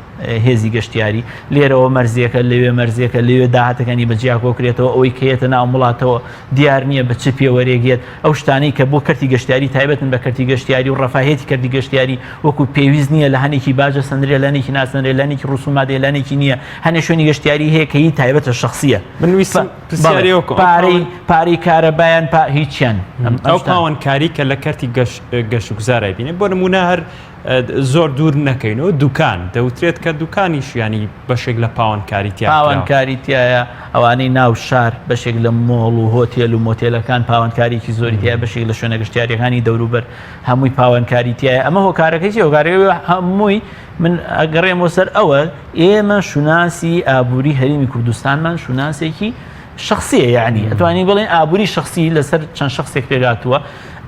هێزی گەشتیاری لێرەوە مەرزیەکە لەوێ مەرزیەکە لەوێ داهاتەکانی بە جیا کۆکرێتەوە ئەوەی کە یەتە ناو وڵاتەوە دیار نییە بە چ پێوەرێک یەت ئەو شتانەی کە بۆ کەرتی گەشتیاری تایبەتن بە کەرتی گەشتیاری و ڕەفاهیەتی کەرتی گەشتیاری وەکو پێویست نییە لە هەنێکی باجە سەندرێ لە هەنێکی ناسەندرێ لە هەنێکی ڕسومات هەیە لە هەنێکی نییە هەنێ شوێنی گەشتیاری هەیە کە هی تایبەتە شخصیە من ویستم پرسیاری ئەوە بکەم. پارەی پارەی کارەبایان پا هیچیان ئەو پاوەنکاری کە لە کەرتی گەشت و گوزارای بینێ بۆ نمونە هەر زۆر دوور نەکەینەوە دوکان دەوترێت کە دوکانیش ینی بەشێک لە پاوانکاری تیا پاوانکاری تایە ئەوانەی ناو شار بەشێک لە مۆڵ و هۆتێل و مۆتێلەکان پاوانکاریکی زۆری تیا بەشێک لە شوێنە گەشتیاریەکانی دەوروبەر هەمووی پاوانکاری تایە ئەمە هۆکارەکەی چی هۆکارەکەی هەمووی من ئەگەڕێمەوە سەر ئەوە ئێمە شوناسی ئابووری هەرێمی کوردستانمان شوناسێکی شخصیە یعنی ئەتوانی بڵێن ئابووری شخصی لەسەر چەند شخصێک پێگاتووە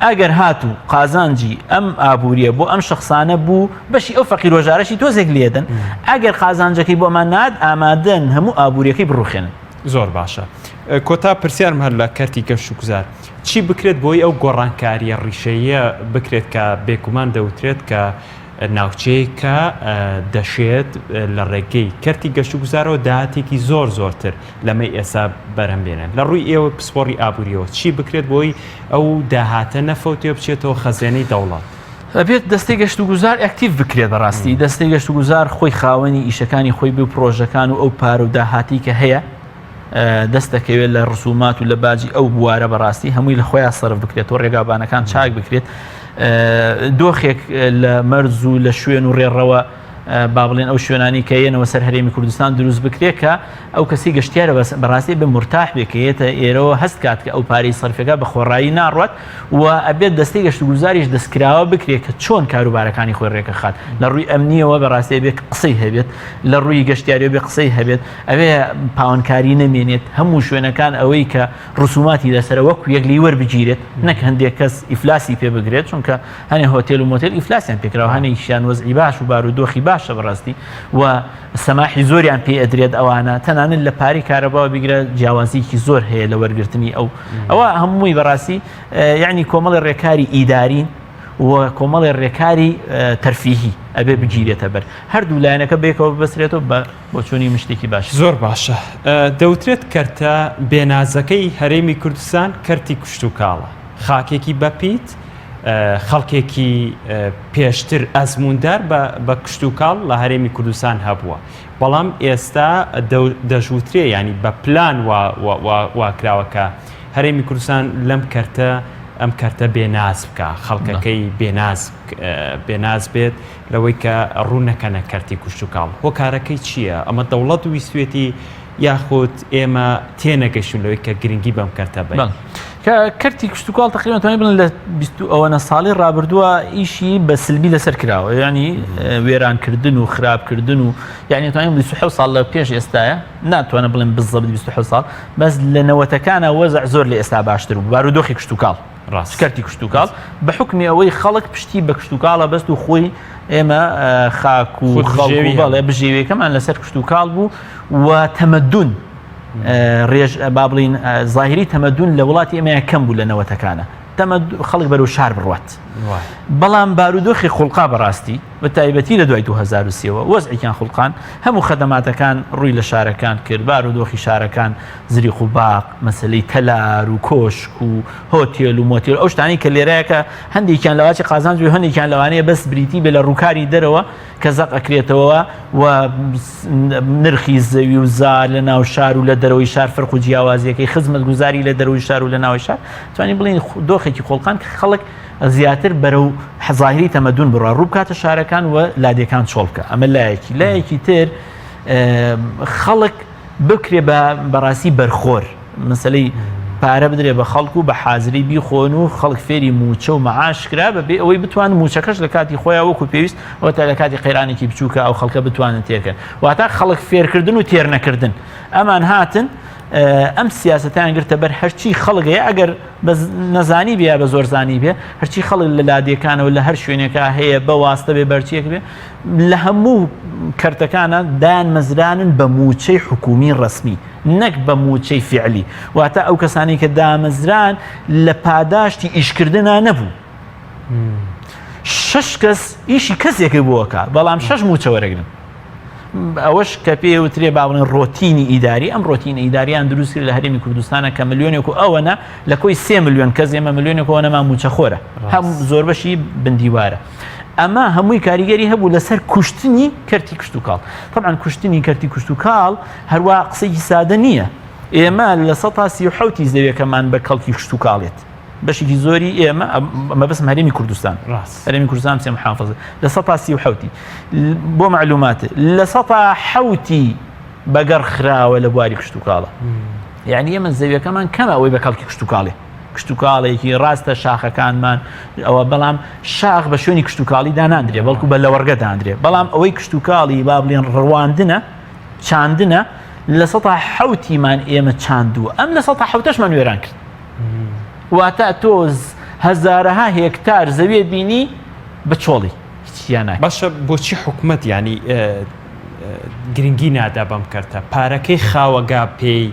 ئەگەر هاتوو قازانجی ئەم ئابووریە بۆ ئەم شخصانە بوو بەشی ئەو فەقیرۆژارەشی تۆزێک لێدەن ئەگەر قازانجەکەی بۆمان نات ئامادەن هەموو ئابووریەکەی بڕوخێنن. زۆر باشە کۆتا پرسیارم هەر لە کەرتی گەشت و گوزار چی بکرێت بۆی ئەو گۆڕانکاریە ڕیشەییە بکرێت کە بێگومان دەوترێت کە. ناوچەیەکە دەشێت لە ڕێگەی کەرتی گەشتوگوزارەوە داهاتێکی زۆر زۆرتر لەمەی ئێستا بەرهەم بێنن. لە ڕووی ئێوەی پسپۆڕی ئابوورییەوە چی بکرێت بۆی ئەو داهاتە نەفەوتێ و بچێتەوە خەزێنەی دەوڵەت؟ ئەبێت دەستەی گەشتوگوزار active بکرێت بەڕاستی دەستەی گەشتوگوزار خۆی خاوەنی ئیشەکانی خۆی بێ و پرۆژەکان و ئەو پارە و داهاتی کە هەیە دەست دەکەوێت لە ڕسومات و لە باجی ئەو بوارە بەڕاستی هەمووی لە خۆیان سەرف بکرێت و ڕێگابانەکان چاک بکرێت دۆخێک لە مەرز و لە شوێن و ڕێڕەوە با بڵێن ئەو شوێنانی کە یەنەوە سەر هەرێمی کوردستان دروست بکرێت کە ئەو کەسی گەشتیارە بەس بەڕاستی بە مرتاح بێ کە یێتە ئێرەوە هەست کات کە ئەو پارەی سەرفەکە بە خۆڕایی ناڕوات و ئەبێت دەستەی گەشتوگوزاریش دەستکراوە بکرێت کە چۆن کاروبارەکانی خۆی ڕێکەخات لە ڕووی ئەمنیەوە بەڕاستی ئەبێت قسەی هەبێت لە ڕووی گەشتیاریەوە بێ قسەی هەبێت ئەوێ پاوانکاری نەمێنێت هەموو شوێنەکان ئەوەی کە ڕسوماتی لەسەرە وەکو یەک لی وەربگیرێت نەک هەندێک کەس ئیفلاسی پێ بگرێت چونکە هەنێ هۆتێل و مۆتێل ئیفلاسیان پێکراوە هەنێکیان وەزعی باش و بارودۆخی باشە بەڕاستی و سەماحی زۆریان پێ ئەدرێت ئەوانە تەنانەت لە پارەی کارەباوە بیگرە جیاوازیکی زۆر هەیە لە وەرگرتنی ئەو ئەوە هەمووی بەڕاستی یعنی کۆمەڵی ڕێکاری ئیدارین و کۆمەڵی ڕێکاری تەرفیهی ئەبێ بگیرێتە بەر هەردوو لایەنەکە بێکەوە ببەسرێتەوە بە بۆچوونی من شتێکی باش. زۆر باشە دەوترێت کەرتە بێنازەکەی هەرێمی کوردستان کەرتی کشتوکاڵە خاکێکی بەپیت خەڵکێکی پێشتر ئەزموندار بە کشتوکاڵ لە هەرێمی کوردستان هەبووە بەڵام ئێستا دەژوترێ ینی بە پلان واکراوە کە هەرێمی کوردستان لەم کەرتە ئەم کەرتە بێناز بکە خەڵکەکەی بێناز بێناز بێت لەوەی کە ڕوو نەکەنە کەرتی کوشتتوکاڵ هۆکارەکەی چییە؟ ئەمە دەوڵەت ویستێتی یاخود ئێمە تێنەگەشتون لەوەی کە گرنگی بەم کەرتە بەین؟ کە کەرتی کشتوکاڵ تقریبا توانین بڵێن لە 20 ئەوەنە ساڵی ڕابردووە ئیشی بە سلبی لەسەر کراوە یعنی وێرانکردن و خراپکردن و یعنی توانین 27 ساڵ لە پێش ئێستاە ناتوانم بڵێم بزەبت 27 ساڵ بەس لە نەوەتەکانە وەزع زۆر لە ئێستا باشتر بوو بارودۆخی کشتوکاڵ ڕاست کەرتی کشتوکاڵ بە حکمی ئەوەی خەڵک پشتی بە کشتوکاڵە بەست و خۆی ئێمە خاک و خەڵک و بەڵێ بژێویەکەمان لەسەر کشتوکاڵ بوو و تەمەدون ڕێژ با بڵین زاهری تەمەدون لە وڵاتی ئێمەیە کەم بوو لە نەوەتەکانە خەڵک بەرەو شار بڕوات بەڵام بارودۆخی خوڵقا بەڕاستی بە تایبەتی لە دوای 2023ەوە وەزعێکیان خوڵقان هەموو خەدەماتەکان ڕووی لە شارەکان کرد بارودۆخی شارەکان زریق و باق مەسلەی تەلار و کۆشک و هۆتێل و مۆتێل ئەو شتانەی کە لێرەیەکە هەندێکیان لەواچی قازانج بێ هەندێکیان لەوانەیە بەس بریتی بێ لە ڕووکاری دەرەوە کە زەق ئەکرێتەوە و نرخی زەوی و زار لە ناو شار و لە دەرەوەی شار فەرق و جیاوازیەکەی خزمەتگوزاری لە دەرەوەی شار و لە ناوی شار توانین بڵێین دۆخێکی خۆڵقان کە خەڵک زیاتر بەرەو زاهری تەمەدون بڕا ڕووبکاتە شارەکان و لادێکان چۆڵ بکە ئەمە لایەکی لایەکی تر خەڵک بکرێ بە بەڕاستی بەرخۆر مەسەلەی پارە بدرێ بە خەڵک و بە حازری بیخۆن و خەڵک فێری موچە و معاش کرا بە بێ ئەوەی بتوان موچەکەش لە کاتی خۆیان وەکو پێویست ئەوە تا لە کاتی قەیرانێکی بچووکە ئەو خەڵکە بتوانن تێرکەن واتە خەڵک فێرکردن و تێرنەکردن ئەمان هاتن ئەم سیاستیان گرتە بەر هەرچی خەڵگەیە ئەگەر بە نەزانی بێ بە زۆرزانی بێ هەرچی خەڵک لە لادێکانەوە لە هەر شوێنێکا هەیە بە واستە بێ بەرچیەک بێ لە هەموو کەرتەکانە دایان مەزرانن بە موچەی حکومی ڕسمی نەک بە موچەی فعلی واتە ئەو کەسانی کە دامەزران لە پاداشتی ئیشکردنا نەبوو شش کەس ئیشی کەسێکی بۆکە بەڵام شش موچە وەرەگرن ئەوەش کە پێ وترێ با بڵێن ڕۆتینی ئیداری ئەم ڕۆتینە ئیداریان دروست کرد لە هەرێمی کوردستانە کە ملیۆنێک و ئەوەنە لە کۆی سێ ملیۆن کەس ئێمە ملیۆنێک ئەوەنەمان موچەخۆرە هەم زۆربەشی بندیوارە ئەمە هەمووی کاریگەری هەبوو لەسەر کوشتنی کەرتی کشتتوکاڵ طبعا کوشتنی کەرتی کشتتوکاڵ هەروە قسەیەکی سادە نییە ئێمە لە 1970 زەویەکەمان بە کەڵکی کشتتوکاڵێت بەشێکی زۆری ئێمە مەبەستم هەرێمی کوردستان هەرێمی کوردستان سێ محافظ لە سەتا سی و حوتی بۆ معلومات لە سەتا حوتی بەگەڕ خراوە لە بواری کشتتوکاڵە یعنی ئێمە زەویەکەمان کەمە ئەوەی بە کەڵکی کشتتوکاڵێ کشتتوکاڵێکی ڕاستە شاخەکانمان ئەوە بەڵام شاخ بە شوێنی کشتتوکاڵی داناندرێ بەڵکو بە لەوەڕگە دانرێ بەڵام ئەوەی کشتتوکاڵی با بڵێن ڕواندنە چاندنە لە سەتا حوتیمان ئێمە چاندووە ئەم لە سەتا حوتەشمان وێران کرد واتە تۆ هەزارەها هێکتار زەویە بینی بە چۆڵی هیچیان ناکە. باشە بۆچی حکومەت یانی گرنگی نادا بەم کەرتە پارەکەی خاوەگا پێی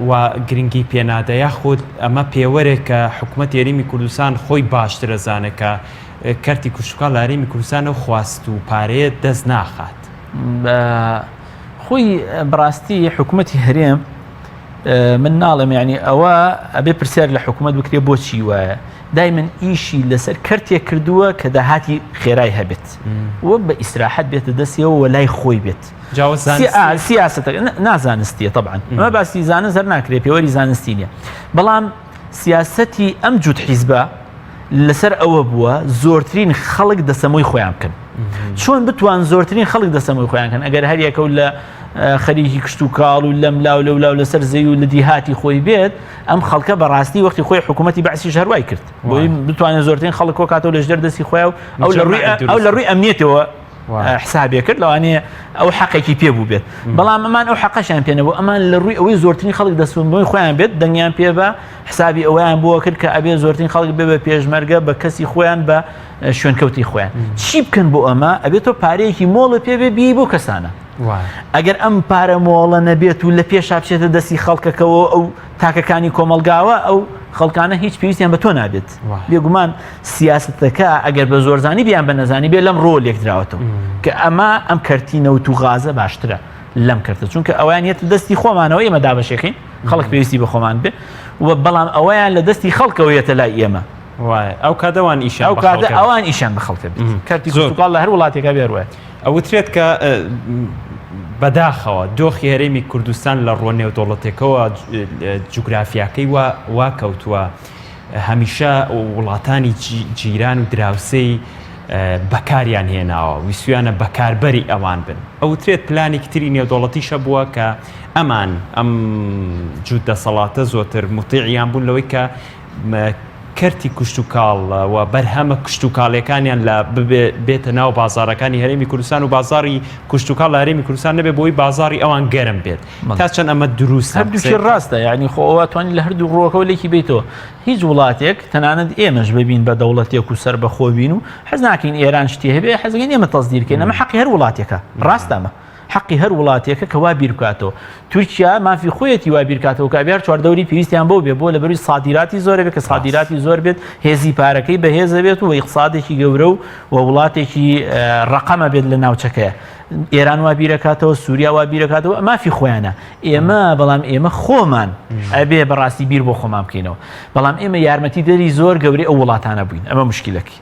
و گرنگی پێنادە یاخود ئەمە پێوەرێک کە حکوومەت یاریمی کوردستان خۆی باشترە زانێت کە. کەرتی کشتوکاڵ لە هەرێمی کوردستان ئەو خواست و پارەیە دەست ناخات؟ خۆی بەڕاستی حکوومەتی هەرێم من ناڵێم یعنی ئەوە ئەبێ پرسیار لە حکوومەت بکرێ بۆچی وایە دای من ئیشی لەسەر کەرتێک کردووە کە داهاتی خێرای هەبێت و بە ئیسراحەت بێتە دەستیەوە و لای خۆی بێت سیاستە نازانستیە طبعا ئەمە باسی زانست هەر ناکرێ پێوەری زانستی نییە بەڵام سیاسەتی ئەم جووت حیزبە لەسەر ئەوە بووە زۆرترین خەڵک دەسەمۆی خۆیان بکەن چۆن بتوان زۆرترین خەڵک دەسەمۆی خۆیان کەن ئەگەر هەریەکە و لە خەریکی کشت و کاڵ و لەم لاو لەو لاو لەسەر زەوی و لە دیهاتی خۆی بێت ئەم خەڵکە بەڕاستی وەختی خۆی حکوومەتی بەعسیش هەروای کرد بۆی بتوانێت زۆرترین خەڵک کۆکاتەوە لە ژێر دەستی خۆی و ئەو لە ڕووی ئەو لە ڕووی ئەمنیەتەوە حسابێ کرد لەوانەیە ئەو حەقێکی پێ بوو بێت بەڵام ئەمان ئەو حەقەشیان پێ نەبوو ئەمان لە ڕووی ئەوەی زۆرترین خەڵک دەسوونبووی خۆیان بێت دەنگیان پێ بە حسابی ئەویان بۆ کرد کە ئەبێ زۆرترین خەڵک بێ بە پێشمەرگە بە کەسی خۆیان بە شوێنکەوتی خۆیان چی بکەن بۆ ئەمە ئەبێت تۆ پارەیەکی مۆڵە پێ بێ بی بۆ کەسانە ئەگەر ئەم پارە مۆڵە نەبێت و لە پێشا بچێتە دەستی خەڵکەکەەوە ئەو تاکەکانی کۆمەلگاوە ئەو خەڵکانە هیچ پێویستیان بە تۆ نابێت بێگومان سیاستەکە ئەگەر بە زۆرزانی بیان بە نەزانی بێ لەم ڕۆ لێکدراوەتەوە کە ئەمە ئەم کەرتی نەوت و غازە باشترە لەم کەرتە چونکە ئەویان یەتە دەستی خۆمانەوە ئێمە دابەشێکین خەڵک پێویستی بە خۆمان بێ و بەڵام ئەوەیان لە دەستی خەڵکەوە یەتە لای ئێمە وایە ئەو کاتە ئەوان ئیشیان ئەو بە کاتە خەڵکە ئەوان ئیشیان بە خەڵکە بێت کەرتی زۆر کشتوکاڵ لە هەر وڵاتێکا بێ وایە. ئەوترێت کە بەداخەوە دۆخی هەرێمی کوردستان لە ڕووە نێودەوڵەتێکەوە جوگرافیاکەی وا وا کەوتووە هەمیشە وڵاتانی جیران و دراوسێی بەکاریان هێناوە ویستویانە بەکاربەری ئەوان بن ئەوترێت پلانێکی تری نێودەوڵەتیش هەبووە کە ئەمان ئەم جووت دەسەڵاتە زۆتر موتیعیان بوون لەوەی کە کەرتی کشتوکاڵ و بەرهەمە کشتوکاڵیەکانیان لە بێتە ناو بازارەکانی هەرێمی کوردستان و بازاری کشتوکاڵ لە هەرێمی کوردستان نەبێ بۆی بازاری ئەوان گەرم بێت تا چەند ئەمە دروست هەردووکی ڕاستە یعنی خۆ ئەوە توانی لە هەردوو ڕووەکەەوە لێکی بیتەوە هیچ وڵاتێک تەنانەت ئێمەش ببین بە دەوڵەتێک و سەر بەخۆ بین و حەز ناکەین ئێران شتی هەبێ حەزگەین ئێمە تەزدیرکەین ئەمە حەقی هەر وڵاتێکە ڕاستە ئەمە حەقی هەر وڵاتێکە کە وا بیر بکاتەوە. تورکیا مافی خۆیەتی وا بیر کاتەوە کە ئەبێ هەر چواردەوری پێویستیان بەو بێ بۆ لەبەروی سادیراتی زۆرە بێ کە سادیراتی زۆر بێت هێزی پارەکەی بەهێزە بێت و ئیقتصادێکی گەورە و و وڵاتێکی ڕەقەمە بێت لە ناوچەکەیە. ئێران وا بیرەکاتەوە سووریا وا بیرەکاتەوە مافی خۆیانە ئێمە بەڵام ئێمە خۆمان ئەبێ بەڕاستی بیر بۆ خۆمان بکەینەوە بەڵام ئێمە یارمەتی دەری زۆر گەورەی ئەو وڵاتانە بووین ئەمە مشکلەکەی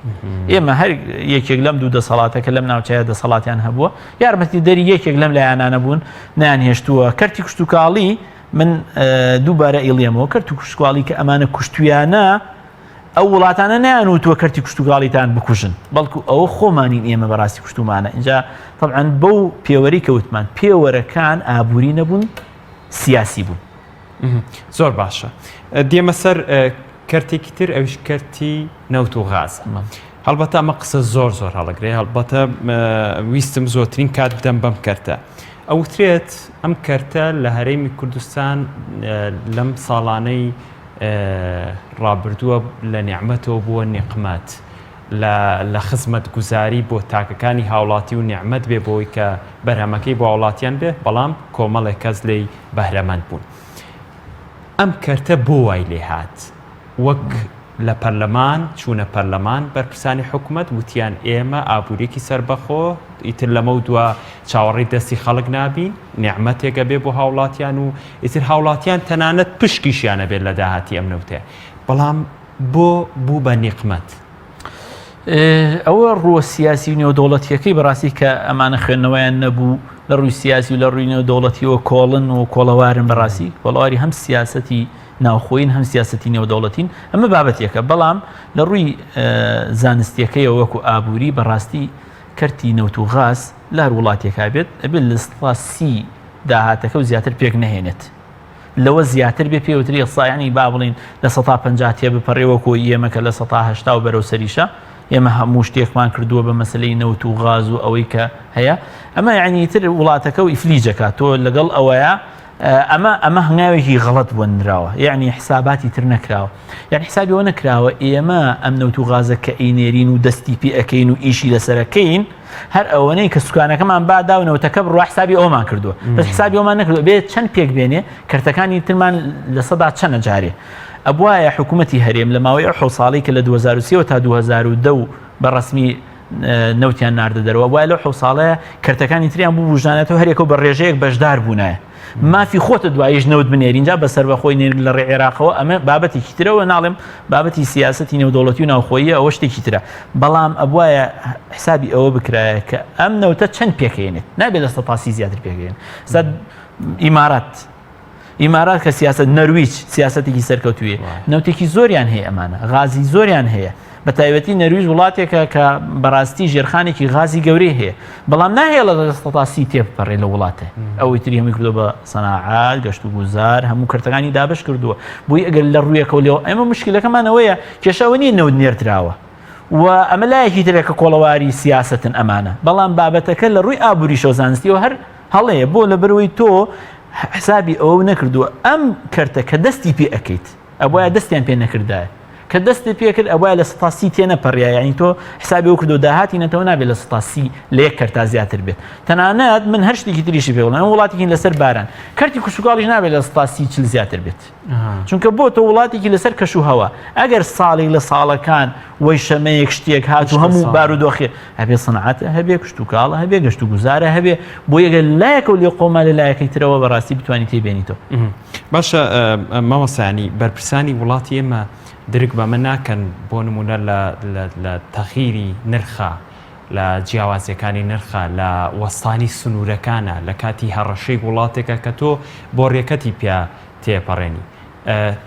ئێمە هەر یەکێک لەم دوو دەسەڵاتە کە لەم ناوچەیە دەسەڵاتیان هەبووە یارمەتیدەری یەکێک لەم لایەنانە بوون نەیانهێشتووە کەرتی کشتوکاڵی من دووبارە ئیڵێمەوە کەرت و کشتوکاڵی کە ئەمانە کوشتویانە ئەو وڵاتانە نیان وتووە کەرتی کشتوکاڵیتان بکوژن بەڵکو ئەوە خۆمانین ئێمە بەڕاستی کوشتومانە اینجا طبعا بەو پێوەری کەوتمان پێوەرەکان ئابووری نەبوون سیاسی بوون زۆر باشە دێمە سەر کەرتێکی تر ئەویش کەرتی نەوت و غازە. هەڵبەتە ئەمە قسە زۆر زۆر هەڵەگرێ هەڵبەتە ویستم زۆرترین کات بدەم بەم کەرتە. ئەوترێت ئەم کەرتە لە هەرێمی کوردستان لەم ساڵانەی ڕابردووە لە نیعمەتەوە بووە نیقمەت لە خزمەت گوزاری بۆ تاکەکانی هاوڵاتی و نیعمەت بێ بۆی کە بەرهەمەکەی بۆ هاوڵاتیان بێ بەڵام کۆمەڵێک کەس لێی بەهرەمەند بوون. ئەم کەرتە بۆ وای لێهات؟ وەک لە پەرلەمان چوونە پەرلەمان بەرپرسانی حکومەت وتیان ئێمە ئابووریەکی سەربەخۆ ئیتر لەمەو دوا چاوەڕێی دەستی خەڵک نابین نیعمەتێک ئەبێ بۆ هاوڵاتیان و ئیتر هاوڵاتیان تەنانەت پشکیشیان ئەبێت لە داهاتی ئەم نەوتەیە بەڵام بۆ بوو بە نیقمەت؟ ئەوە ڕووە سیاسی و نێودەوڵەتیەکەی بەڕاستی کە ئەمانە خوێندنەوەیان نەبوو لە ڕووی سیاسی و لە ڕووی نێودەوڵەتیەوە کۆڵن و کۆڵەوارن بەڕاستی کۆڵەواری هەم سیاسەتی ناوخۆین هەم سیاسەتی نێودەوڵەتین ئەمە بابەتێکە بەڵام لە ڕووی زانستیەکەیەوە وەکو ئابووری بەڕاستی کەرتی نەوت و غاز لە هەر وڵاتێکا بێت ئەبێت لە 30 داهاتەکە و زیاتر پێک نەهێنێت لەوە زیاتر بێ پێوتری ئیقسا یانی با بڵین 50% تێ بپەڕێ وەکۆ ئێمە کە 80% و بەرەو سەریشە ئێمە هەموو شتێکمان کردووە بە مەسلەی نەوت و غاز و ئەوەی کە هەیە ئەمە یعنی تر وڵاتەکە و ئیفلیجەکە تۆ لەگەڵ ئەوەیە ئەمە ئەمە هەنگاوێکی غەڵەت بۆ نراوە یعنی حساباتی تر نەکراوە یعنی حسابی ئەوە نەکراوە ئێمە ئەم نەوت و غازە کە ئەینێرین و دەستی پێ ئەەکەین و ئیشی لەسەرەکەین هەر ئەوەنەی کە سوکانەکەمان بادا و نەوتەکە بڕوا حسابی ئەومان کردووە بەس حسابی ئەومان نەکردووە بێت چەند پێک بێنێ کەرتەکانی ترمان لە سەدا چەنە جارێ ئەبواە حکوومەتی هەرێم لە ماوەی ئەو حەوت ساڵی کە لە 2023 تا 2010 و بە ڕەسمی نەوتیان ناردە دەرەوە وای لەو حەو ساڵەیە کەرتەکانی تریان بوو بژانێتەوە هەرێکەوە بە ڕێژەیەک بەشدار بوونایە مافی خۆتە دواییش نەوت بنێرین جا بە سەربەخۆی نێر لە ڕێ عێراقەوە ئەمە بابەتێکی ترەوە ناڵێم بابەتی سیاسەتی نێودەوڵەتی و ناوخۆییە ئەوە شتێکی ترە بەڵام ئەبوایە حسابی ئەوە بکرایە کە ئەم نەوتە چەند پێکەێنێت نابێت لە سەتاسی زیاتر پێکەێن سەد ئیمارات ئیمارات کە سیاست نەرویج سیاستێکی سەرکەوتوویە نەوتێکی زۆریان هەیە ئەمانە غازی زۆریان هەیە بە تایبەتی نەرویج وڵاتێکە کە بەڕاستی ژێرخانێکی غازی گەورەی هەیە بەڵام ناهێڵە لە 130 تێبپەڕێ لە وڵاتێ ئەوەی تری هەمووی کردووە بە سەناعات گەشت و گوزار هەموو کەرتەکانی دابش کردووە بۆی ئەگەر لە ڕوویەکەوە لێەوە ئێمە مشکلەکەمان ئەوەیە کێشە ئەوە نییە نەوت نێردراوە و ئەمە لایەکی ترە کە کۆڵەواری سیاستن ئەمانە بەڵام بابەتەکە لە ڕووی ئابووریشەوە زانستیەوە هەر هەڵەیە بۆ لەبەرەوەی تۆ حسابی ئەوە نەکردووە ئەم کەرتە کە دەستی پێ ئەەکەیت ئەبوایە دەستیان پێ نەکردایە کە دەستت پێ کرد ئەبوایە 30% تێنەپەڕیا یعنی تۆ حسابی ئەو کردو داهاتی نەتەوە نابێت 30% لە یەک کەرتا زیاتر بێت تەنانەت من هەر شتێکی تریشی پێ بڵێم وڵاتێکی لەسەر باران کەرتی کشتوکاڵیش نابێت 30% 40 زیاتر بێت چونکە بۆ تۆ وڵاتێکی لەسەر کەش و هەوا ئەگەر ساڵێک لە ساڵەکان وەی شەمەیەک شتێک هات و هەموو بارودۆخێ هەبێ سنعەتە هەبێ کشتوکاڵە هەبێ گەشت و گوزارە هەبێ بۆ یەگە لایەکە و لێ قۆما لە لایەکەی ترەوە بەڕاستی بتوانانی تێبێنیتەوە باشە مامۆستا یانی بەرپرسانی وڵاتی ئێمە درک بەمە ناکەن بۆ نمونە لە تەغیری نرخە لە جیاوازیەکانی نرخە لە وەستانی سنوورەکانە لە کاتی هەڕەشەی وڵاتێکە کە تۆ بۆڕیەکەتی پیا تێپەڕێنی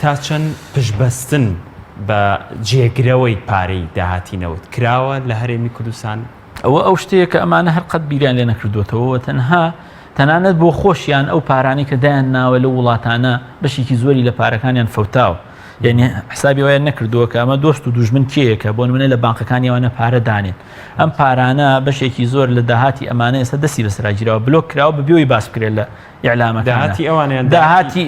تا چەند پشتبەستن بە جێگرەوەی پارەی داهاتی نەوت کراوە لە هەرێمی کوردستان؟ ئەوە ئەو شتەیە کە ئەمانە هەر قەت بیریان لێ نەکردوێتەوە و تەنها تەنانەت بۆ خۆشیان ئەو پارانەی کە دایان ناوە لەو وڵاتانە بەشێکی زۆری لە پارەکانیان فەوتاوە یعنی حسابی ئەویان نەکردووە کە ئەمە دۆست و دوژمن کێیە کە بۆ نمونە لە بانقەکانی ئەوانە پارە دانێن ئەم پارانە بەشێکی زۆر لە داهاتی ئەمانە ئێستا دەستی بەسەرا گیراوە بلۆک کراوە بە بێوەی باس بکرێت لە ئیعلامەکانە داهاتی ئەوانیان داهاتی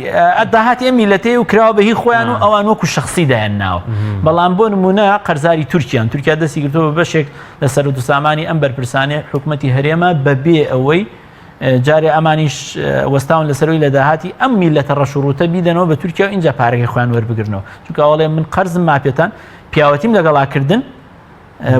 داهاتی ئەم میلەتەیە و کراوە بە هی خۆیان و ئەوان وەکو شخصی دایان ناوە بەڵام بۆ نمونە قەرزاری تورکیان تورکیا دەستی گرتووە بە بەشێک لە سەرەت و سامانی ئەم بەرپرسانەی حکومەتی هەرێمە بەبێ ئەوەی جارێ ئەمانیش وەستاون لەسەرەوەی لە داهاتی ئەم میلەتە ڕەش و ڕووتە بیدەنەوە بە تورکیا و ئینجا پارەکەی خۆیان وەربگرنەوە چونکە ئەوڵێ من قەرزم ماپێتان پیاوەتیم لەگەڵا کردن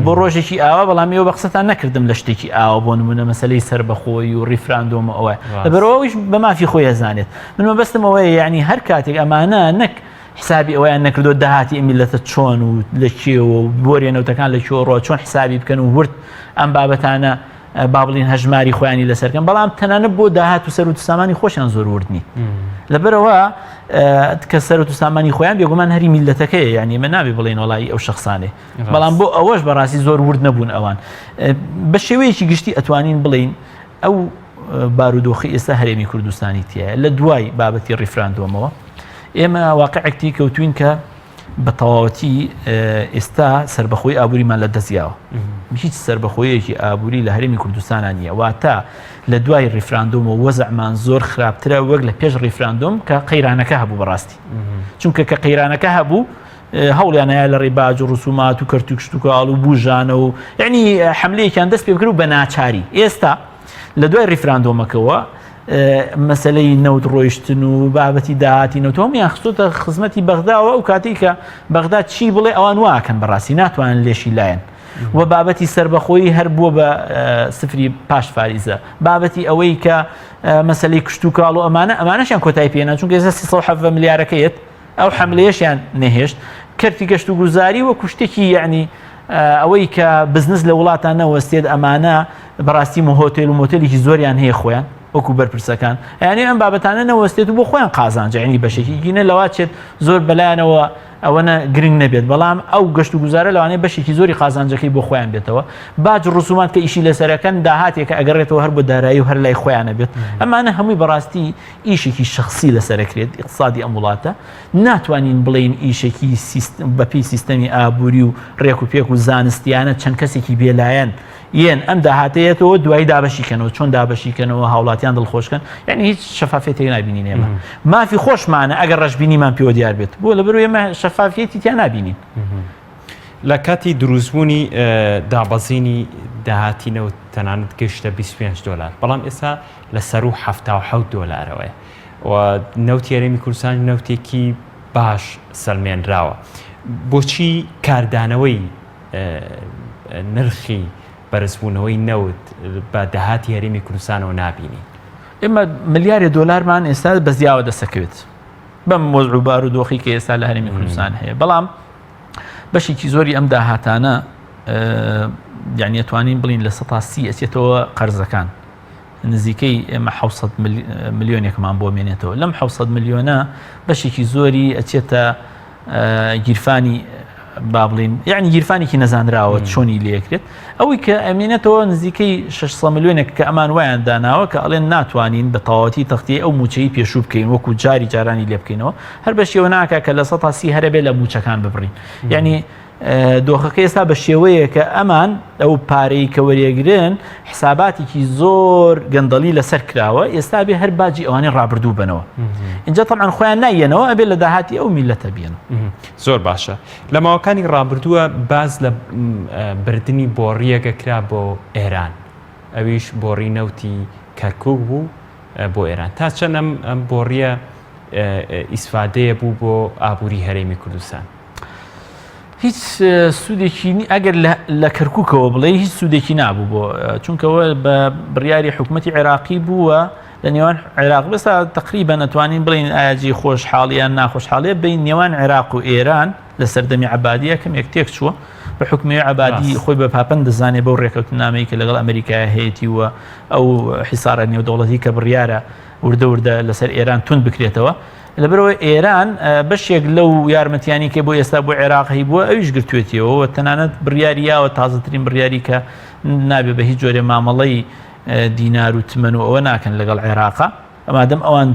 بۆ ڕۆژێکی ئاوا بەڵام ئێوە بە قسەتان نەکردم لە شتێکی ئاوا بۆ نمونە مەسلەی سەربەخۆی و ڕیفراندۆم و ئەوە لەبەرئەوەیش بە مافی خۆی ئەزانێت من مەبەستم ئەوەیە یعنی هەر کاتێک ئەمانە نەک حسابی ئەویان نەکردو داهاتی ئەم میلەتە چۆن و لە کێوە و بۆریە نەوتەکان لە کوێوە ڕۆ چۆن حسابی بکەن و ورد ئەم بابەتانە با بڵین هەژماری خۆیانی لەسەرکەن بەڵام تەنانەت بۆ داهات و سەروت و سامانی خۆشیان زۆر ورد نین لەبەرەوە کە سەروت و سامانی خۆیان بێگومان هەری میلەتەکەیە یعنی ئێمە نابێ بڵێن وەڵی ئەو شخصانێ بەڵام بۆ ئەوەش بەڕاستی زۆر ورد نەبوون ئەوان بە شێوەیەکی گشتی ئەتوانین بڵین ئەو بارودۆخی ئێستا هەرێمی کوردستانی تایە لە دوای بابەتی ڕیفراندۆمەوە ئێمە واقعێک تێکەوتوین کە بە تەواوەتی ئێستا سربەخۆی ئابووریمان لە دەستیاوە هیچ سربەخۆیەکی ئابووری لە هەرێمی کوردستانە نییە واتە لە دوای ڕیفراندۆم و وەزعمان زۆر خراپترە وەک لە پێش ڕیفراندۆم کە قەیرانەکە هەبوو بەڕاستی چونکە کە قەیرانەکە هەبوو هەوڵیان هەیە لە ڕێی باج و ڕسومات و کەرتی کشتوکاڵ و بوژانە و یعنی حملەیەکیان دەست پێ بکرد و بە ناچاری ئێستا لە دوای ڕیفراندۆمەکەوە مەسلەی نەوت ڕۆیشتن و بابەتی داهاتی نەوتۆمیان خستۆتە خزمەتی بەغداوە ئەو کاتی کە بەغدا چی بڵێ ئەوان واکەن بەڕاستی ناتوانن لێشی لایەن و بابەتی سربەخۆیی هەر بووە بە سفری پاش فاریزە بابەتی ئەوەی کە مەسلەی کشتوکاڵ و ئەمانە ئەمانەشیان کۆتای پێنا چونکە ئێستا 317 ملیارەکەیەت ئەو حەملەیەشیان نەهێشت کەرتی گەشت و گوزاری وەکو شتێکی یعنی ئەوەی کە بزنس لە وڵاتان نەوەستێت ئەمانە بەڕاستی هۆتێل و مۆتێلێکی زۆریان هەیە خۆیان وەکو بەرپرسەکان یعنی ئەم بابەتانە نەوەستێت و بۆ خۆیان قازانجە یعنی بەشێکی گینە لەوا چێت زۆر بەلایەنەوە ئەوەنە گرنگ نەبێت بەڵام ئەو گەشت و گوزارە لەوانەیە بەشێکی زۆری قازانجەکەی بۆ خۆیان بێتەوە باج ڕسومات کە ئیشی لەسەرەکەن داهاتێکە ئەگەڕێتەوە هەر بۆ دارایی و هەر لای خۆیانە بێت ئەمانە هەمووی بەڕاستی ئیشێکی شەخسی لەسەر ئەکرێت ئیقتسادی ئەم وڵاتە ناتوانین بڵێین ئیشێکی بەپێی سیستەمی ئابووری و ڕێک و پێک و زانستیانە چەند کەسێکی بێلایەن یەن ئەم داهاتەیەتەوە دوایی دابەشی کەنەوە چۆن دابەشی کەنەوە هاوڵاتیان دڵخۆشکەن یعنی هیچ شەفافێتێک نابینین ئێمە مافی خۆشمانە ئەگەر ڕەشبینیمان پێوە دیار بێت بۆ لەبەر ئێمە شەفافیەتی تیا نابینین لە کاتی دروستبوونی دابەزینی داهاتی نەوت تەنانەت گەیشتە 25 دۆلار بەڵام ئێستا لە سەروو 77 دۆلارەوەیە و نەوتی هەرێمی کوردستان نەوتێکی باش سەلمێنراوە بۆچی کاردانەوەی نرخی بەرزبوونەوەی نەوت بە داهاتی هەرێمی کوردستانەوە نابینی؟ ئێمە ملیارێ دۆلارمان ئێستا بە زیاوە دەسەکەوێت بەم وەزع و بار و دۆخی کە ئێستا لە هەرێمی کوردستان هەیە بەڵام بەشێکی زۆری ئەم داهاتانە یعنی ئەتوانین بڵین لە 130 ئەچێتەوە قەرزەکان نزیکەی ئێمە 600 ملیۆنێکمان بۆ مێنێتەوە لەم 600 ملیۆنە بەشێکی زۆری ئەچێتە گیرفانی با بڵین یعنی گیرفانێکی نەزانراوە چۆنی لێکرێت ئەوەی کە ئەمێنێتەوە نزیکەی 600 ملیۆنێک کە ئەمان وایان داناوە کە ئەڵێن ناتوانین بە تەواوەتی تەختیەی ئەو موچەی پێشوو بکەین وەکو جاری جارانی لێ بکەینەوە هەر بەشیەوە ناکە کە لە 130 هەرەبێ لە موچەکان ببڕین یعنی دۆخەکە ئێستا بە شێوەیە کە ئەمان ئەو پارەی کە وەرێگرن حساباتێکی زۆر گەندەڵی لەسەر کراوە ئێستا بێ هەر باجی ئەوانەی ڕابردوو بنەوە اینجا طبعا خۆیان نایەنەوە ئەبێ لە داهاتی ئەو میلەتە بێن زۆر باشە لە ماوەکانی ڕابردووە باز لە بردننی بۆڕیەکە کرا بۆ ئێران ئەویش بۆڕی نەوتی کەرکک بوو بۆ ئێران تا چەند ئەم بۆڕیە ئیسفادەیە بوو بۆ ئابووری هەرێمی کوردستان هیچ سوودێکی ئەگەر لە کەرککەوە بڵێ هیچ سوودێکی نابوو بۆ چونکەوە بە بڕیاری حکوومەتتی عێراقی بووە لە نێوان عێراق بەسا تقریبا نەتوانین بڵین ئاجی خۆشحاڵیان ناخۆشحاڵیە بین نێوان عێراق و ئێران لە سەردەمی عبادیە کەم یەک تێک چووە بە حکومی عبادی خۆی بە پاپەند دەزانێ بەو ڕێکەوتنامەی کە لەگەڵ ئەمریکای هەیەی و ئەو حیسارە نێودەوڵەتی کە بڕیارە وردە وردە لەسەر ئێران تون بکرێتەوە لەبەرئەوەی ئێران بەشێک لەو یارمەتیانی کە بۆ ئێستا بۆ عێراق هەیبووە ئەویش گرتوێتیەوە و تەنانەت بڕیاری یاوە تازەترین بڕیاری کە نابێ بە هیچ جۆرێ مامەڵەی دینار و تمەن و ئەوە ناکەن لەگەڵ عێراقا ئەمادەم ئەوان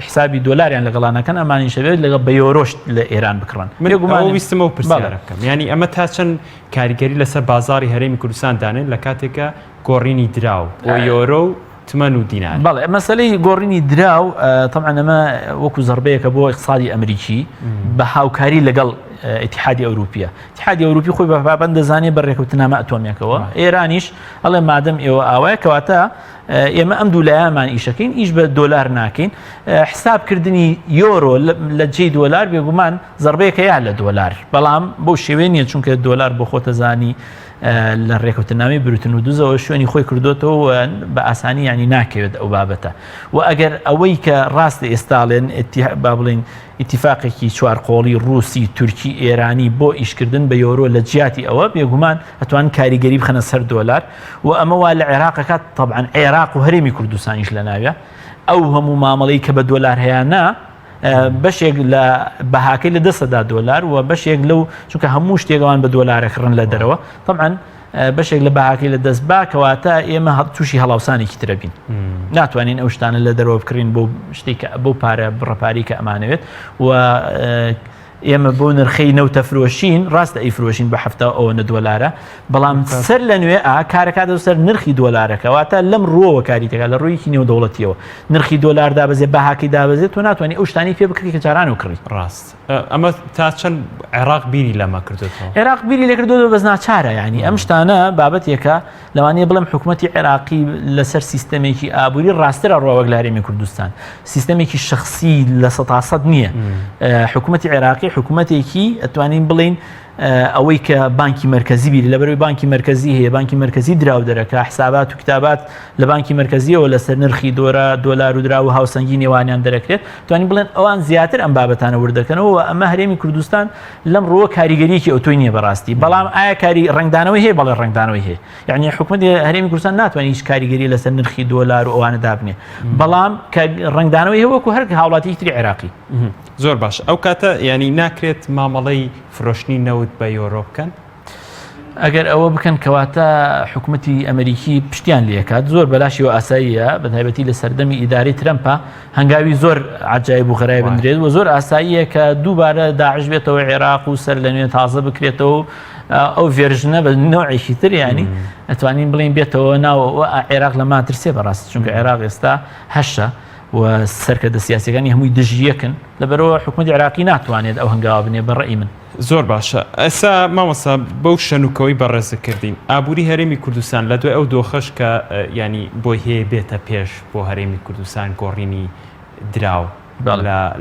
حسابی دۆلاریان لەگەڵا نەکەن ئەمانیشە بێت لەگەڵ بە یۆرۆش لە ئێران بکڕن من گومان ویستم ئەو پرسیارە بکەم یانی ئەمە تا چەند کاریگەری لەسەر بازاڕی هەرێمی کوردستان دانێت لە کاتێکە گۆڕینی دراو بۆ یۆرۆ و تمەن و دینار. بەڵێ مەسەلەی گۆڕینی دراو تەبعەن ئەمە وەکو زەربەیەکە بۆ ئیقتسادی ئەمریکی بە هاوکاری لەگەڵ ئیتیحادی ئەوروپیە ئیتیحادی ئەوروپی خۆی بە پابەند دەزانێ بە ڕێکەوتنامە ئەتۆمیەکەوە ئێرانیش ئەڵێ مادەم ئێوە ئاوایە کەواتە ئێمە ئەم دوو لایەمان ئیشەکەین ئیش بە دۆلار ناکەین حسابکردنی یۆرۆ لە جێی دۆلار بێگومان زەربەیەکە یا لە دۆلار بەڵام بەو شێوەیە نییە چونکە دۆلار بۆ خۆتەزانی لە ڕێکەوتنامەی بروتن و دوزەوە شوێنی خۆی کردوتەوە و بە ئاسانی ینی ناکەوێت ئەو بابەتە و ئەگەر ئەوەی کە ڕاستە ئێستاڵێن با بڵین ئیتیفاقێکی چوارقۆڵی ڕووسی تورکی ئێرانی بۆ ئیشکردن بە یۆرۆ لە جیاتی ئەوە بێگومان ئەتوان کاریگەری بخەنە سەر دۆلار و ئەمە وا لە عێراقەکات طبعا عێراق و هەرێمی کوردستانیش لە ناوە ئەو هەموو مامەڵەی کە بە دۆلار هەیەە بەشێک لە بەهاکەی لە دەستەدا دۆلار و بەشێک لەو چونکە هەموو شتێکەوان بە دۆلارە کڕن لە دەرەوە طبعا بەشێک لە بەهاکەی لە دەست با کەواتە ئێمە تووشی هەڵاوسانێکی ترە بین ناتوانین ئەو شتانە لە دەرەوە بکڕین بۆ شتێک بۆ پارە بڕەپاری کە ئەمانەوێت و ئێمە بۆ نرخەی نەوتە فرۆشین ڕاستە ئەیفرۆشین بە هەفتا ئەوەنە دۆلارە بەڵام سەر لە نوێ ئا کارەکاتە سەر نرخی دۆلارەکە واتە لەم ڕووەوە کاری دەکات لە ڕوویەکی نێودەوڵەتیەوە نرخی دۆلار دابەزێ بەهاکەی دابەزێت تۆ ناتوانانی ئەو شتانی پێ بکڕی کە جاران و کڕی ڕاست ئەمە تا چەند عێراق بیری لەمە کردوێتەوە عێراق بیری لە کردوەوە بەس ناچارە ینی ئەم شتانە بابەتێکە لەوانەیە بڵێم حکوومەتی عێراقی لەسەر سیستەمێکی ئابووری ڕاسترە ڕۆ وەک لە هەرێمی کوردستان سیستەمێکی شخصی لە سەتاسەد نییە حکوومەتی عێراقی حکوومەتێکی ئەتوانین بڵین ئەوەی کە بانکی مەرکەزی بیری لەبەرەوەی بانکی مەرکەزی هەیە بانکی مەرکەزی دراو دەرەکە حسابات و کتابات لە بانکی مەرکەزیەوە لەسەر نرخی دۆرا دۆلار و دراو و هاوسەنگی نێوانیان دەرەکرێت توانین بڵێن ئەوان زیاتر ئەم بابەتانە ورد دەکەنەوە و ئەمە هەرێمی کوردستان لەم ڕووە کاریگەریەکی ئەوتۆی نییە بەڕاستی بەڵام ئایا کاری ڕەنگدانەوەی هەیە بەڵێ ڕەنگدانەوەی هەیە یعنی حکومەتی هەرێمی کوردستان ناتوانێت هیچ کاریگەری لەسەر نرخی دۆلار و ئەوانە دابنێ بەڵام ڕەنگدانەوەی هەیە وەکو هەر هاوڵاتیی تری عێراقی. زۆر باش ئەو کاتە ینی ناکرێت مامەڵەی فرۆشتنی نەوت بە یۆرۆ بکەن؟ ئەگەر ئەوە بکەن کەواتە حکوومەتی ئەمریکی پشتیان لەکات زۆر بەلاشیەوە ئاساییە بە تایبەتی لە سەردەمی ئیداری ترەمپە هەنگاوی زۆر عجایب و غەرای بندرێت و زۆر ئاساییە کە دووبارە داعش بێتەوە عێراق و سەر لە نوێ تازە بکرێتەوە ئەو version ە بە نوعێکی تر ینی ئەتوانین بڵین بێتەوە ناوە عێراق لە ماترسێ بەڕاستی چونکە عێراق ئێستا هەشە و سەرکردە سیاسیەکانی هەمووی دژی یەکن لەبەرەوە حکوومەتی عێراقی ناتوانێت ئەو هەنگاوە بنێ بە ڕەئی من. زۆر باشە ئێستا مامۆستا بەو شەنوکەوەی بەڕێزت کردین ئابووری هەرێمی کوردستان لە دوای ئەو دۆخەش کە ینی بۆی هەیە بێتە پێش بۆ هەرێمی کوردستان گۆڕینی دراو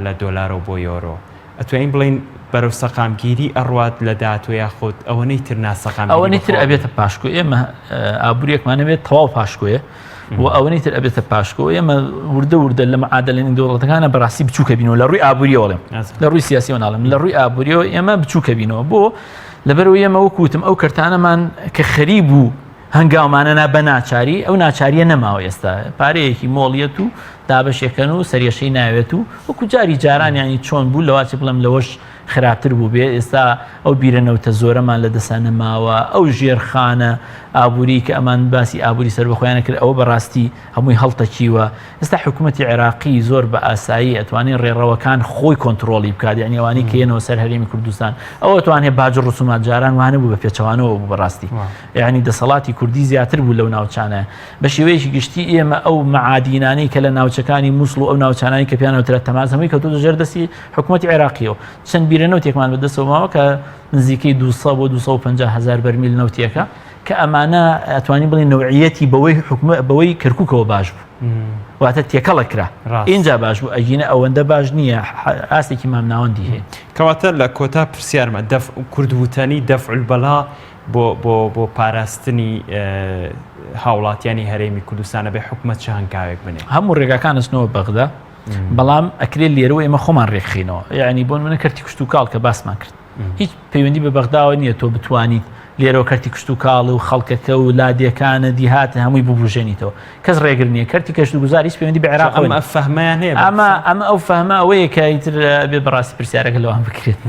لە دۆلارەوە بۆ یۆرۆ ئەتوانین بڵین. بەرەو سەقامگیری ئەڕوات لە داهاتوو یاخود ئەوەنەی تر ناسەقامگیری ئەوەنەی تر ئەبێتە پاشکۆ ئێمە ئابووریەکمان ئەبێت تەواو پاشکۆیە و ئەوەنەی تر ئەبێتە پاشکۆ ئێمە وردە وردە لە معادلە نێودەوڵەتەکانە بەڕاستی بچووکە بینەوە لە ڕووی ئابووریەوە بڵێم لە ڕووی سیاسیەوە ناڵێم لە ڕووی ئابووریەوە ئێمە بچووکە بینەوە بۆ لەبەرەوە ئێمە وەکوتم ئەو کەرتانەمان کە خەریب بوو هەنگاومانە نا بە ناچاری ئەو ناچاریە نەماوە ئێستا پارەیەکی مۆڵیەت و دابەشێکەن و سەرێشەی ناوێت و وەکو جاری جاران ینی چۆن بوو لەواچ بڵێم لەوەش خراپتر بوو بێ ئێستا ئەو بیرە نەوتە زۆرەمان لە دەسا نەماوە ئەو ژێرخانە ئابووری کە ئەمان باسی ئابووری سەربەخۆیانە کرد ئەوە بەڕاستی هەمووی هەڵتەکیوە ئێستا حکوومەتی عێراقی زۆر بە ئاسایی ئەتوانێت ڕێڕەوەکان خۆی کۆنتترۆلی بکات یعنی ئەوانی کێنەوە سەر هەرێمی کوردستان ئەوە توانێت باج و ڕسومات جاران وانە بوو بە پێچەوانەوە بوو بەڕاستی یعنی دەسەڵاتی کوردی زیاتر بوو لەو ناوچانە بە شێوەیەکی گشتی ئێمە ئەو معادینانەی کە لە ناوچەکانی مووسڵ و ئەو ناوچانانی کە پیانەوترا تەماز هەمووی کەوتۆتە ژێر دەستی حکوومەتی عێراقیەوە چەند بیرە نەوتێکمان بەدەستەوە ماوە کە نزیکەی 200 بۆ 250 هزار بەرمیل نەوتێکە کە ئەمانە ئەتوانین بڵێن نەوعیەتی بەوەی حکومە بەوەی کەرکووکەوە باش بوو واتە تێکەڵە کرا اینجا باش بوو ئەگینە ئەوەندە باش نییە ئاستێکی مامناوەندی هەیە کەواتە لە کۆتا پرسیارمە دەف کوردوتەنی دەفعول بەلا بۆ بۆ بۆ پاراستنی هاوڵاتیانی هەرێمی کوردستانە بێ حکومەت چ هەنگاوێک بنێ هەموو ڕێگاکان ئەچنەوە بەغدا بەڵام ئەکرێت لێرەوە ئێمە خۆمان ڕێکخینەوە یعنی بۆ منە کەرتی کشتتوکاڵ کە باسمان کرد هیچ پەیوەندی بە بەغداوە نییە تۆ بتوانیت لێرەوە کەرتی کشتتوکاڵ و خەڵکەکە و لادێکانە دیهات هەمووی ببژێنیتەوە کەس ڕێگر نییە کەرتی کەشت و گوزار هیچ پەیوەندی بە عێراق ئەمە فەهمەیان هەیە ئەمە ئەمە ئەو فەهمە ئەوەیە کە ئیتر بێ بەڕاستی پرسیارەکە لەوان بکرێت.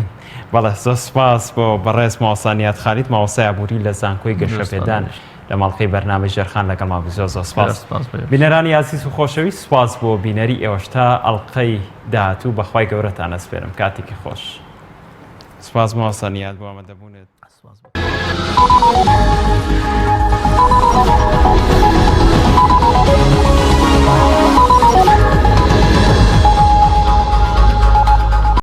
بەڵێ زۆر سپاس بۆ بەڕێز مامۆستا نیاد خالید مامۆستای ئابووری لە زانکۆی گەشەپێدان لە ماڵقەی بەرنامەی ژێرخان لەگەڵمان بوو زۆر زۆر سپاس بینەرانی ئازیز و خۆشەویست سپاس بۆ بینەری ئێوەش تا ئەڵقەی داهاتوو بەخوای گەورەتان ئەسپێرم کاتێکی خۆش سپاس مامۆستا نیاد بۆ ئامادەبوونت. سپاس.